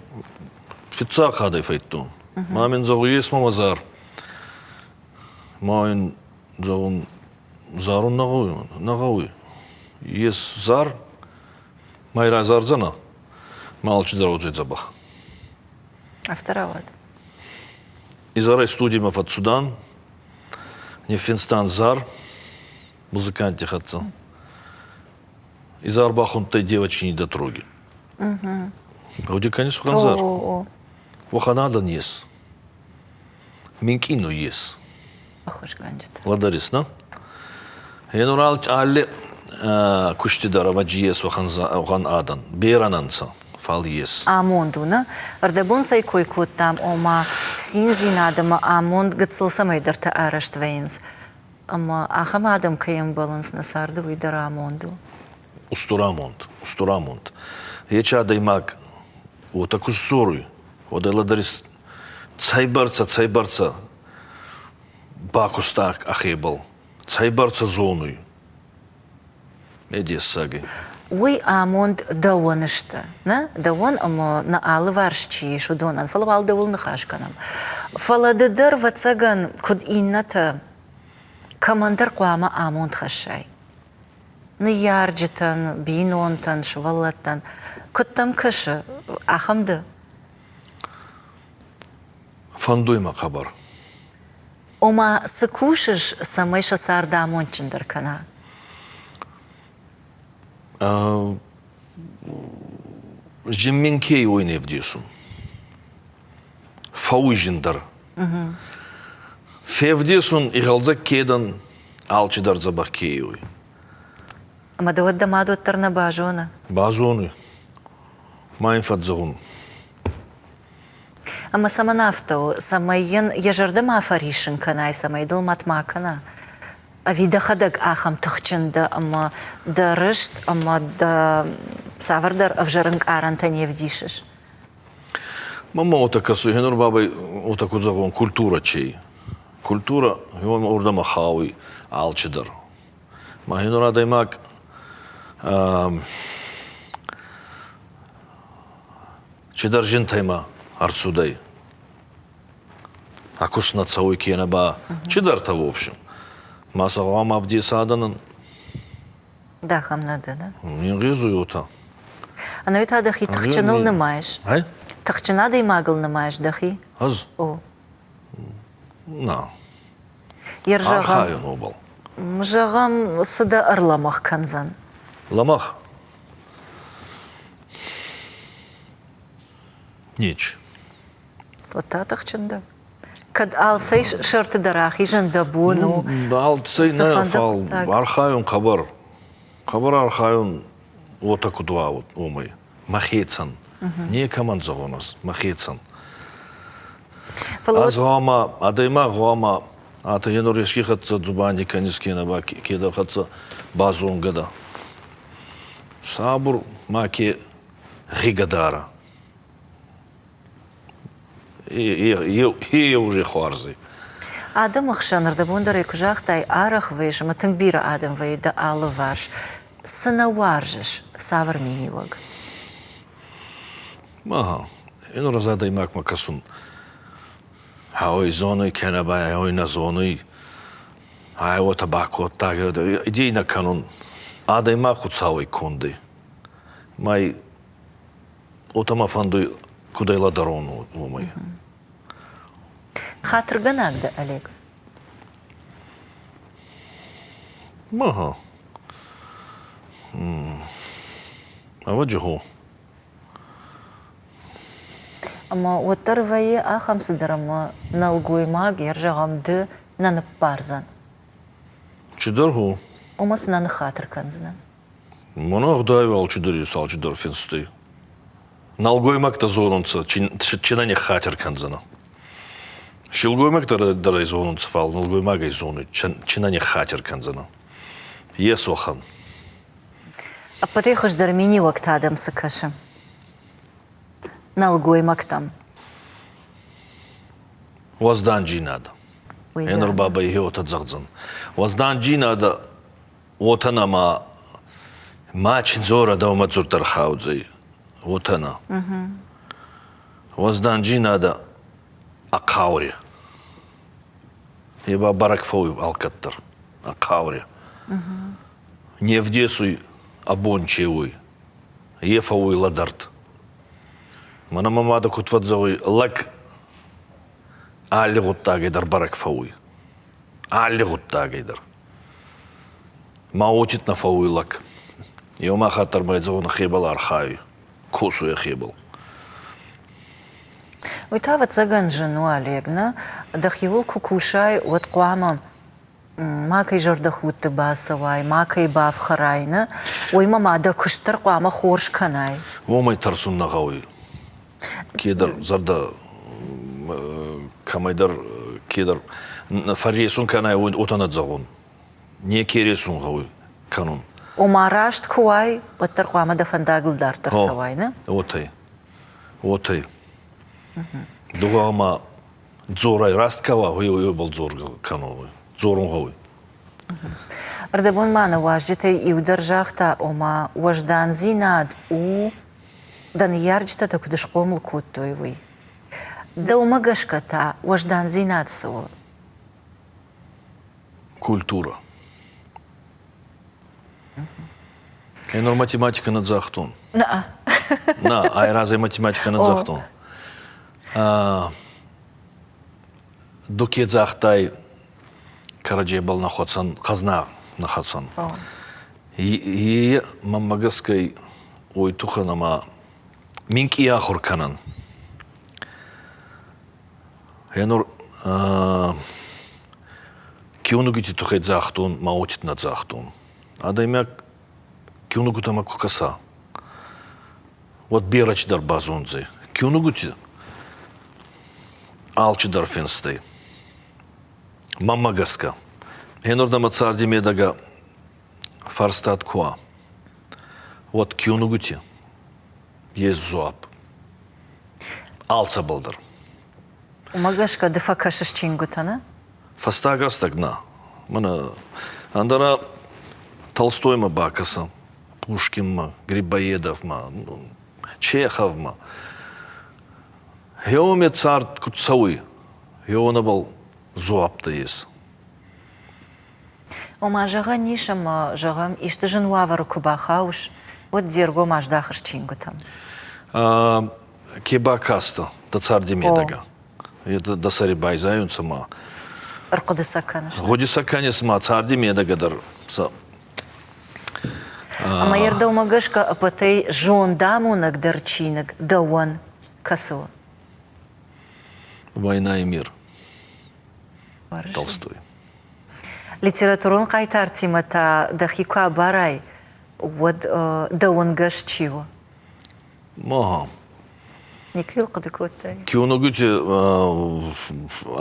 Фиццаг хатт фӕйдтон. Ма мин зӕгъуй, ес мӕмӕ зар. Ма ин зӕгъун, зарун нӕ гъӕуй, нӕ гъӕуй. Ес зар, ма ӕй разардзӕнӕ, ма алчидӕр уодзӕй дзӕбӕх. Афтӕ рауад. Изӕрӕй студимӕ фӕццудан, ниффинстан зар музыкантти хӕццӕ. Изӕр бахундтӕй «Девочки недотроги». Гъуди кӕнис уӕхӕн зар? Уӕхӕн адӕн ес. Минкъий ес. Ӕххуысгӕнджытӕ. Лӕдӕрис, нӕ? Енур алли кусти дӕр ӕвӕджи ес уӕхӕн адӕн. Берӕ нӕ нцӕ, фал ес. Амонд у, нӕ? Ӕрдӕбон цӕй кой кодтам, ома циндзинад ӕмӕ амонд гыццыл цӕмӕйдӕртӕ арӕзт вӕййынц. Ӕмӕ ахӕм адӕм кӕй ӕмбӕлынц нӕ царды, уый дӕр амонд у. Устур амонд, устур амонд. Ечи адӕймаг уотӕ ку сдзоруй, уӕд ӕй лӕдӕрис цӕйбӕрцӕ, цӕйбӕрцӕ бакуста ӕхебӕл, цӕйбӕрцӕ зонуй. Е дессаги. Уый амонд дӕуӕн сты, нӕ? Дӕуӕн ӕмӕ нӕ алыварс чи ис, уыдонӕн. Фӕлӕ уал дӕуыл ныхас кӕнӕм. Фӕлӕ ды дӕр, ӕвӕццӕгӕн, куыд иннӕтӕ, кӕмӕндӕр хъуамӕ амонд хӕссай. Ныййарджытӕн, бинонтӕн, сывӕллӕттӕн. Куыд дӕм кӕсы, ахӕм ды? Фӕндуй мӕ хъӕбӕр. Ома, цы кусыс, цӕмӕй сӕ цард амондджындӕр кӕна? Зимминкей уой не вдесун. Фӕууй зиндӕр. Февдесун игъӕлдзӕг ке дӕн, алчидӕр дзӕбӕх ке уй. Ӕма дӕ уӕд дӕ мад уӕддӕр нӕ базоны? Базоны. Ма ин фӕдзӕгъун. Ӕмӕ цӕмӕн афтӕ у, цӕмӕй йын йӕ зӕрдӕ ма фӕриссын кӕнай, цӕмӕй дыл мӕт ма кӕна? Ӕви дӕхӕдӕг ахӕм тыхджын дӕ ӕмӕ дӕ рыст ӕмӕ дӕ цавӕрдӕр ӕвзӕр ӕнкъарӕнтӕ не вдисыс? Мӕнмӕ уотӕ кӕсуй, гьенур бабӕй уотӕ ку зӕгъон, культурӕ чей? Культурӕ уордӕмӕ хауй алчидӕр. Ма гьенур адӕймаг чидӕр зинтӕй ма ӕрцудӕй. А куст нӕ цӕуй кенӕ ба чидӕртӕ в общем. Ма сӕ гъӕуама ӕвдеса адӕнӕн. Дӕхӕм нӕ дӕ, нӕ? Не гъезуй уотӕ. Ӕнӕуи та дӕхи тыхджыныл нымайыс? Ай? Тыхджын адӕймагыл нымайыс дӕхи? Ӕз? О. На. Архайун уобӕл. Зӕгъӕм, цы дӕ ӕрлӕмӕгъ кӕндзӕн? Лӕмӕгъ? Нич. Вот та тыхджын дӕ. Кӕд алцӕй сӕрты дӕр ахизын дӕ бон у. Алцӕй нӕ, фал архайун хъӕбӕр. Хъӕбӕр архайун уотӕ куд уа, уомӕй. Мӕхецӕн. Некӕмӕн зӕгъон ӕз, мӕхецӕн. Ӕз гъӕуама, адӕймаг гъӕуама атӕ енур еске хӕццӕ дзубанди кӕнис кенӕ ба кедӕр хӕццӕ базонгӕ дӕ. Сабур маке гъигӕ дара. Е уже хуарз ӕй. Адӕмы хсӕн ӕрдӕбондӕрӕй куы загътай, арӕх вӕййыс ӕмӕ тынг бирӕ адӕм вӕййы дӕ алыварс. Цы нӕ уарзыс, цавӕр миниуӕг? Ага, енур ӕз адӕймагмӕ кӕсун. Ой зонуй кенӕ ба ой нӕ зонуй. Ай уотӕ бакодта, идей нӕ кӕнун. Адӕймаг Хуцауӕй конд ӕй. Май уотӕ мӕ фӕндуй, куд ӕй лӕдӕрон, уомӕй. Хатыргӕнаг дӕ, Олег? Ага. Ӕвӕджи хо. Ӕмӕ уӕддӕр вӕййы ахӕм цыдӕр, ӕмӕ нӕлгоймаг, йе зӕгъӕм, ды нӕ ныббардзӕн. Чидӕр хо. Ома цы нӕ ныххатыр кӕндзынӕ? Мӕнӕ ӕгъдауи алчидӕр ес, алчидӕр финстӕй. Нӕлгоймӕгтӕ дзорунцӕ, чи нӕ ниххатир кӕндзӕнӕ. Силгоймӕгтӕ дӕр ӕй зонунцӕ, фал нӕлгоймаг ӕй зонуй, чи нӕ ниххатир кӕндзӕнӕ. Ес уӕхӕн. Ӕппӕтӕй хуыздӕр миниуӕг та дӕм цы кӕсы? Нӕлгоймӕгтӕм. Уӕзданджийнадӕ. Енур бабӕй уотӕ зӕгъдзӕн. Уӕзданджийнадӕ уотӕ нӕма ма чи дзора дӕумӕ дзурд ӕрхаудзӕй, уотӕ нӕ. Уӕзданджийнадӕ ӕ хъаури. Е ба бӕрӕг фӕууй алкӕддӕр ӕ хъаури. Не вдесуй ӕ бон че уй, е фӕууй лӕдӕрд. Мӕнӕ мӕ мадӕ куд фӕдзӕгъуй, лӕг алли гъуддагӕй дӕр бӕрӕг фӕууй. Алли гъуддагӕй дӕр. Ма уотид нӕ фӕууй лӕг. Еума хатт дӕр ма зӕгъун, хебӕл архайуй. Косуй ӕхебӕл. Уый та, ӕвӕццӕгӕн, зын у, Олег, нӕ? Дӕхиуыл куы кусай, уӕд хъуамӕ макӕй зӕрдӕхудты бацӕуай, макӕй бафхӕрай, нӕ? Уыимӕ ма дӕ куыст дӕр хъуамӕ хорз кӕнай. Уомӕй тӕрсун нӕ гъӕуй. Кедӕр зӕрдӕ кӕмӕйдӕр кедӕр фӕрресун кӕнай, уотӕ нӕ зӕгъун. Неке ресун гъӕуй кӕнун. Ома раст куы уай, уӕддӕр хъуамӕ дӕ фӕндагыл дарддӕр цӕуай, нӕ? Уотӕй. Уотӕй. Ду гъӕуама дзорай, раст ка уа, уой дзоргӕ кӕнун, дзорун гъӕуй. Ӕрдӕбон ма нӕ уазджытӕй иу дӕр загъта, ома уӕздандзинад у, дӕ ныййарджытӕ дӕ куыд схъомыл кодтой, уый. Дӕумӕ гӕсгӕ та уӕздандзинад цы у? Культура. Енор математика нӕ загътон. Нӕ. Нӕ, ай разӕй математика нӕ загътон. Ду ке загътай, кӕрӕдзебӕл нӕ хуӕцӕн, хӕзна нӕ хӕцӕн. Е мӕнмӕ гӕсгӕ уой туххӕн ӕма минкъий ахур кӕнӕн. Енур киунугити туххӕй загътон ма уотид нӕ загътон. Адӕймаг киунугутӕмӕ ку кӕса, уӕд берӕ чидӕр базондзӕй. Киунугути алчидӕр финстӕй. Мӕнмӕ гӕсгӕ, енурдӕмӕ царди медӕгӕ фарстат ку уа, уӕд киунугути ес дзуапп. Алцӕбӕлдӕр. Уымӕ гӕсгӕ ды фӕкӕсыс чингуытӕ, нӕ? Фӕстаг рӕстӕг нӕ. Мӕнӕ ӕндӕра Толстоймӕ бакӕсӕм, Пушкинмӕ, Грибоедовмӕ, Чеховмӕ. Гъеуоме цард куд цӕуй, гъеуонӕбӕл дзуӕпптӕ ес. Ома, зӕгъӕн ис, ӕмӕ, зӕгъӕм, исты зын уавӕры куы бахауыс, уӕд де ргом аздахыс чингуытӕм. Ке бакастӕ дӕ царди медӕгӕ? Дӕ сӕри байзайунцӕ ма. Ӕрхъуыды сӕ кӕныс? Гъуди сӕ кӕнис ма царди медӕгӕ дӕр сӕ. Ӕмӕ йе рдӕумӕ гӕсгӕ ӕппӕтӕй зондамонӕгдӕр чиныг дӕуӕн кӕцы у? «Война и мир». Толстой. Литературон хъайтартимӕ та дӕхи куы абарай, уӕд дӕуӕнгӕс чи у? Ага. Никуы хъуыды кодтай? Киунугути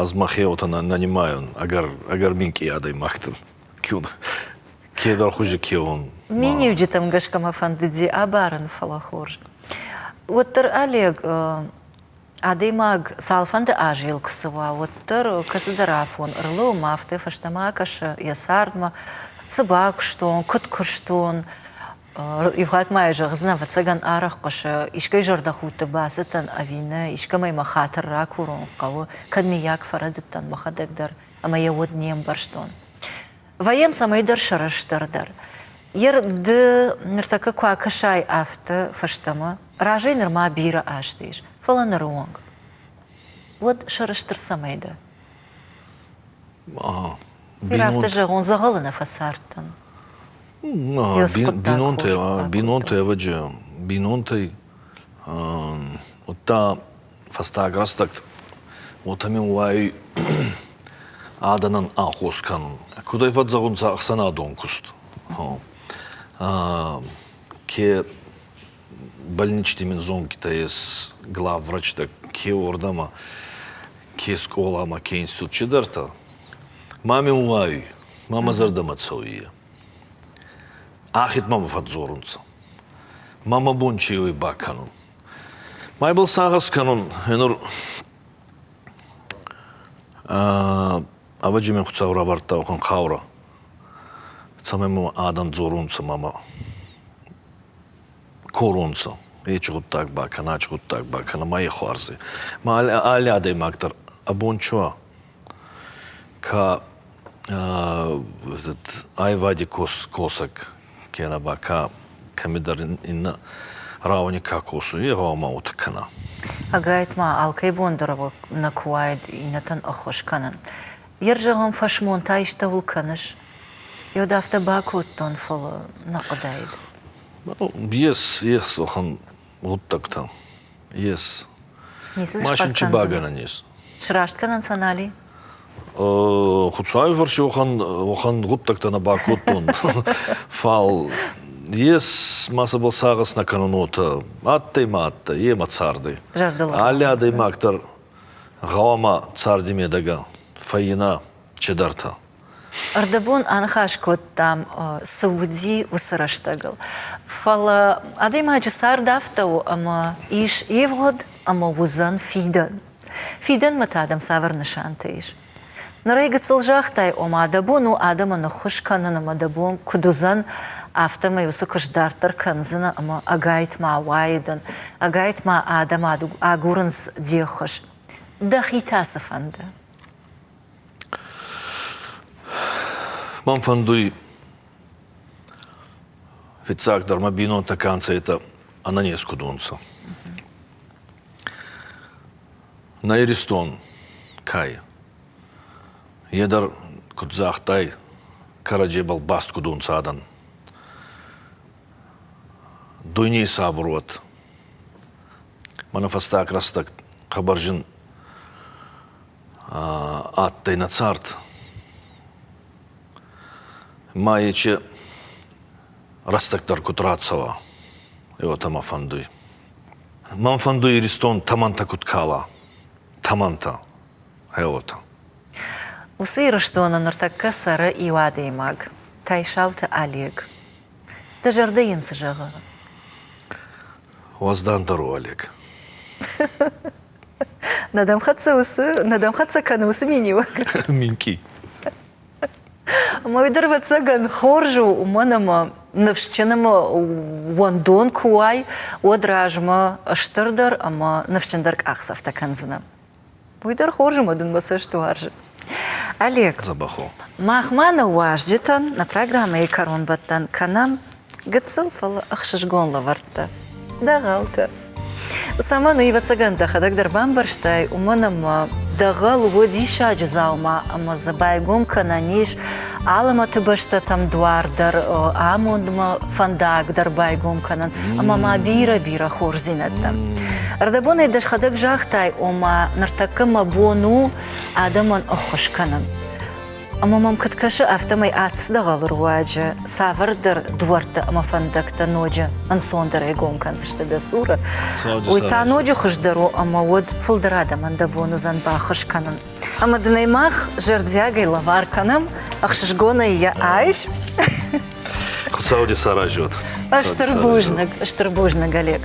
ӕз мӕхеуотӕ нӕ нимайун, ӕгӕр, ӕгӕр минкъий адӕймӕгтӕн. Кедӕр хузи кеун. Миниуджытӕм гӕсгӕ мӕ фӕндыди абарын, фӕлӕ хорз. Уӕддӕр Олег Адӕймаг цалфӕнды азы йыл куы цӕуа, уӕддӕр кӕцыдӕр афон ӕрлӕууы ӕмӕ афтӕ фӕстӕмӕ акӕсы йӕ цардмӕ, цы бакуыстон, куыд куыстон. Иухатт ма йӕ зӕгъдзынӕ, ӕвӕццӕгӕн, арӕх хъуысы, искӕй зӕрдӕхудты бацыдтӕн ӕви нӕ, искӕмӕй мӕ хатыр ракурын хъӕуы, кӕд мыййаг фӕрӕдыдтӕн мӕхӕдӕг дӕр ӕмӕ йӕ уӕд не мбӕрстон. Вӕййӕм цӕмӕйдӕр сӕрыстырдӕр. Ер ды ныртӕккӕ куы акӕсай афтӕ фӕстӕмӕ, разӕй нырма бирӕ азты ис, фӕлӕ ныры онг. Уӕд сӕрыстыр цӕмӕй дӕ? Бирӕ афтӕ зӕгъон, дзӕгъӕлы нӕ фӕцардтӕн. Бинонтӕ, бинонтӕ ӕвӕджы, бинонтӕй уыдта фӕстаг рӕстӕг уотӕ мин уай адӕнӕн ахос кӕнун. Куд ӕй фӕззӕгъунцӕ ӕхсӕнадон куст. Ке больничти мин зонгитӕ ес главврачтӕ, ке уордӕмӕ, ке скъоламӕ, ке институт чидӕртӕ. Ма мин уайуй, ма мӕ зӕрдӕмӕ цӕуй е. Ахид мӕмӕ фӕдздзорунцӕ. Ма мӕ бон чи уй бакӕнун. Ма ибӕл сагъӕс кӕнун, енур ӕвӕджи мин Хуцау равардта уӕхӕн хъаурӕ, цӕмӕй мӕмӕ адӕн дзорунцӕ мӕмӕ корунцӕ, ечи гъуддаг бакӕнӕ, ачи гъуддаг бакӕнӕ, ма е хуарз ӕй. Ма алли адӕймаг дӕр ӕ бон чи уа, ка айвади косӕг кенӕ ба ка кӕмидӕр иннӕ рауӕни ка косуй, е гъӕуама уотӕ кӕна. Ӕгайтма алкӕй бон дӕр нӕ куы уаид иннӕтӕн ӕххуыс кӕнын. Ер зӕгъӕм, фӕсмон та истӕуыл кӕныс? Йод афтӕ бакодтон, фӕлӕ нӕ хъуыдаид. Ес, ес, уӕхӕн. гъуддӕгтӕ. Ес. Ницы Машин чи багӕнӕн ес. Сраст кӕнӕн сӕ нал и? Хуцауи фӕрци уӕхӕн, уӕхӕн гъуддӕгтӕ нӕ бакодтон. Фал ес ма сӕбӕл сагъӕс нӕ кӕнун уотӕ. Адтӕй ма адтӕй, е ма цардӕй. Алли адӕймаг дӕр гъӕуама царди медӕгӕ фӕййина чидӕртӕ. Ӕрдӕбон аныхас кодтам, цы уыди уыцы рӕстӕгыл. Фӕлӕ адӕймаджы цард афтӕ у, ӕмӕ ис ивгъуыд ӕмӕ уыдзӕн фидӕн. Фидӕнмӕ та дӕм цавӕр нысантӕ ис? Ныр ӕй гыццыл загътай, ома дӕ бон у адӕмӕн ӕххуыс кӕнын ӕмӕ дӕ бон куыд уыдзӕн, афтӕмӕй уыцы куыст дарддӕр кӕндзынӕ ӕмӕ ӕгайтма уайы дын, ӕгайтма адӕм агурынц де ххуыс. Дӕхи та цы фӕнды? Мӕн фӕндуй фиццагдӕр мӕ бийнонтӕ ка нцӕ, етӕ ӕнӕнез куд унцӕ. Нӕ Иристон кай, е дӕр, куд загътай, кӕрӕдзебӕл баст куд унцӕ адӕн. Дуйней сабур уӕд. Мӕнӕ фӕстаг рӕстӕг хъӕбӕр зин адтӕй нӕ цард. Ма ечи рӕстӕг дӕр куд рацӕуа, уотӕ мӕ фӕндуй. Мӕн фӕндуй Иристон тӕмӕнтӕ куд кала, тӕмӕнтӕ, гъе уотӕ. Уыцы Ирыстоны ныртӕккӕ цӕры иу адӕймаг, Тайсауты Олег. Дӕ зӕрдӕ йын цы зӕгъы? Уӕздандӕр у Олег. Нӕ дӕм хӕццӕ уыцы, нӕ дӕм хӕццӕ кӕны уыцы миниуӕг? Минкъий. Ӕмӕ уый дӕр, ӕвӕццӕгӕн, хорз у, уымӕн ӕмӕ ныфсджын ӕмӕ уӕндон куы уай, уӕд размӕ стырдӕр ӕмӕ ныфсджындӕр къахдзӕфтӕ кӕндзынӕ. Уый дӕр хорз ӕмӕ дын мӕ цӕст уарзы. Олег, Дзӕбӕх у. Мах ма нӕ уазджытӕн нӕ программӕйы кӕронбӕттӕн кӕнӕм гыццыл, фӕлӕ ӕхсызгон лӕвӕрттӕ, дӕгъӕлтӕ. Цӕмӕн, уый, ӕвӕццӕгӕн, дӕхӕдӕг дӕр бамбӕрстай, уымӕн ӕмӕ дӕгъӕл у диссаджы дзаума ӕмӕ дзы байгом кӕнӕн ис алӕмӕты бӕстӕтӕм дуар дӕр, амондмӕ фӕндаг дӕр байгом кӕнын ӕмӕ ма бирӕ-бирӕ хорздзинӕдтӕ. Ӕрдӕбонӕй дӕхӕдӕг загътай, ома ныртӕккӕ мӕ бон у адӕмӕн ӕххуыс кӕнын. Ӕмӕ мӕм куыд кӕсы, афтӕмӕй ацы дӕгъӕлы руаджы цавӕрдӕр дуӕрттӕ ӕмӕ фӕндӕгтӕ ноджы ӕнцондӕрӕй гом кӕндзысты дӕ цуры. Уый та ноджы хуыздӕр у ӕмӕ уӕд фылдӕр адӕмӕн дӕ бон уыдзӕн баххуыс кӕнын. Ӕмӕ дын ӕй мах зӕрдиагӕй лӕвар кӕнӕм, ӕхсызгонӕй йӕ айс. Хуыцау де саразӕд. Стыр бузныг, стыр бузныг, Олег.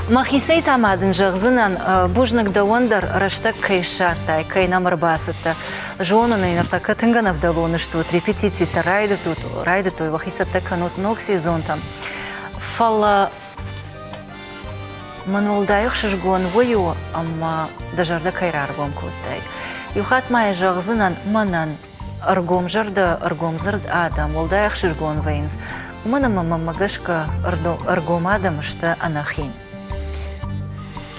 Мӕхицӕй та ма дын зӕгъдзынӕн, бузныг дӕуӕн дӕр рӕстӕг кӕй ссардтай, кӕй нӕм ӕрбацыдтӕ. Зонын ӕй, ныртӕккӕ тынг ӕнӕвдӕлон стут, репетицитӕ райдыдтут, райдыдтой, уӕхи цӕттӕ кӕнут ног сезонтӕм. Фӕлӕ мӕн уӕлдай ӕхсызгон уый у, ӕмӕ дӕ зӕрдӕ кӕй раргом кодтай. Иу хатт ма йӕ зӕгъдзынӕн мӕнӕн, ӕргомзӕрдӕ, ӕргомдзырд адӕм уӕлдай ӕхсызгон вӕййынц, уымӕн ӕмӕ мӕнмӕ гӕсгӕ ӕргом адӕм сты ӕнӕхин.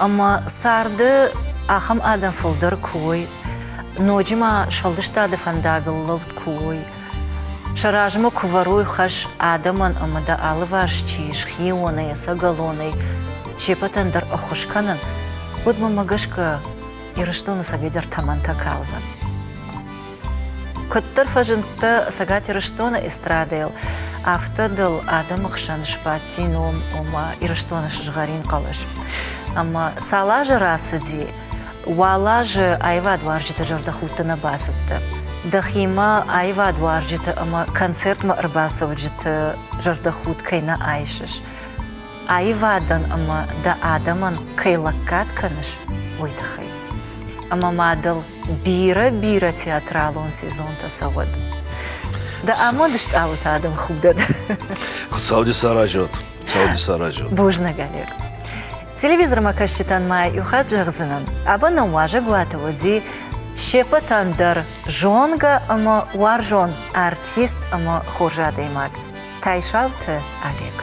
Ӕмӕ царды ахӕм адӕм фылдӕр куы уой, ноджы ма сфӕлдыстады фӕндагыл лӕуд куы уой, сӕ размӕ куы вӕрой хӕс адӕмӕн ӕмӕ дӕ алыварс чи ис, хионӕй, ӕцӕгӕлонӕй, се ппӕтӕн дӕр ӕххуыс кӕнын, уӕд мӕнмӕ гӕсгӕ Ирыстоны цӕгӕйдӕр тӕмӕнтӕ калдзӕн. Куыддӕр фӕзындтӕ Цӕгат Ирыстоны эстрадӕйыл, афтӕ дыл адӕмы хсӕн сбадти ном, ома Ирыстоны сызгъӕрин хъӕлӕс. Ӕмӕ цал азы рацыди, уал азы аивадуарзджыты зӕрдӕхудты нӕ бацыдтӕ. Дӕхимӕ аивадуарзджыты ӕмӕ концертмӕ ӕрбацӕуджыты зӕрдӕхудт кӕй нӕ айсыс, аивадӕн ӕмӕ дӕ адӕмӕн кӕй лӕггад кӕныс, уый тыххӕй. Ӕмӕ ма дыл бирӕ-бирӕ театралон сезонтӕ цӕуӕд. Дӕ амонд стъалытӕ адӕм худӕд. Хуыцау де саразӕд. Хуыцау де саразӕд. Бузныг, Олег. Телевизормӕ кӕсджытӕн ма иу хатт зӕгъдзынӕн, абон нӕм уазӕгуаты уыди се ппӕтӕн дӕр зонгӕ ӕмӕ уарзон артист ӕмӕ хорз адӕймаг Тайсауты Олег.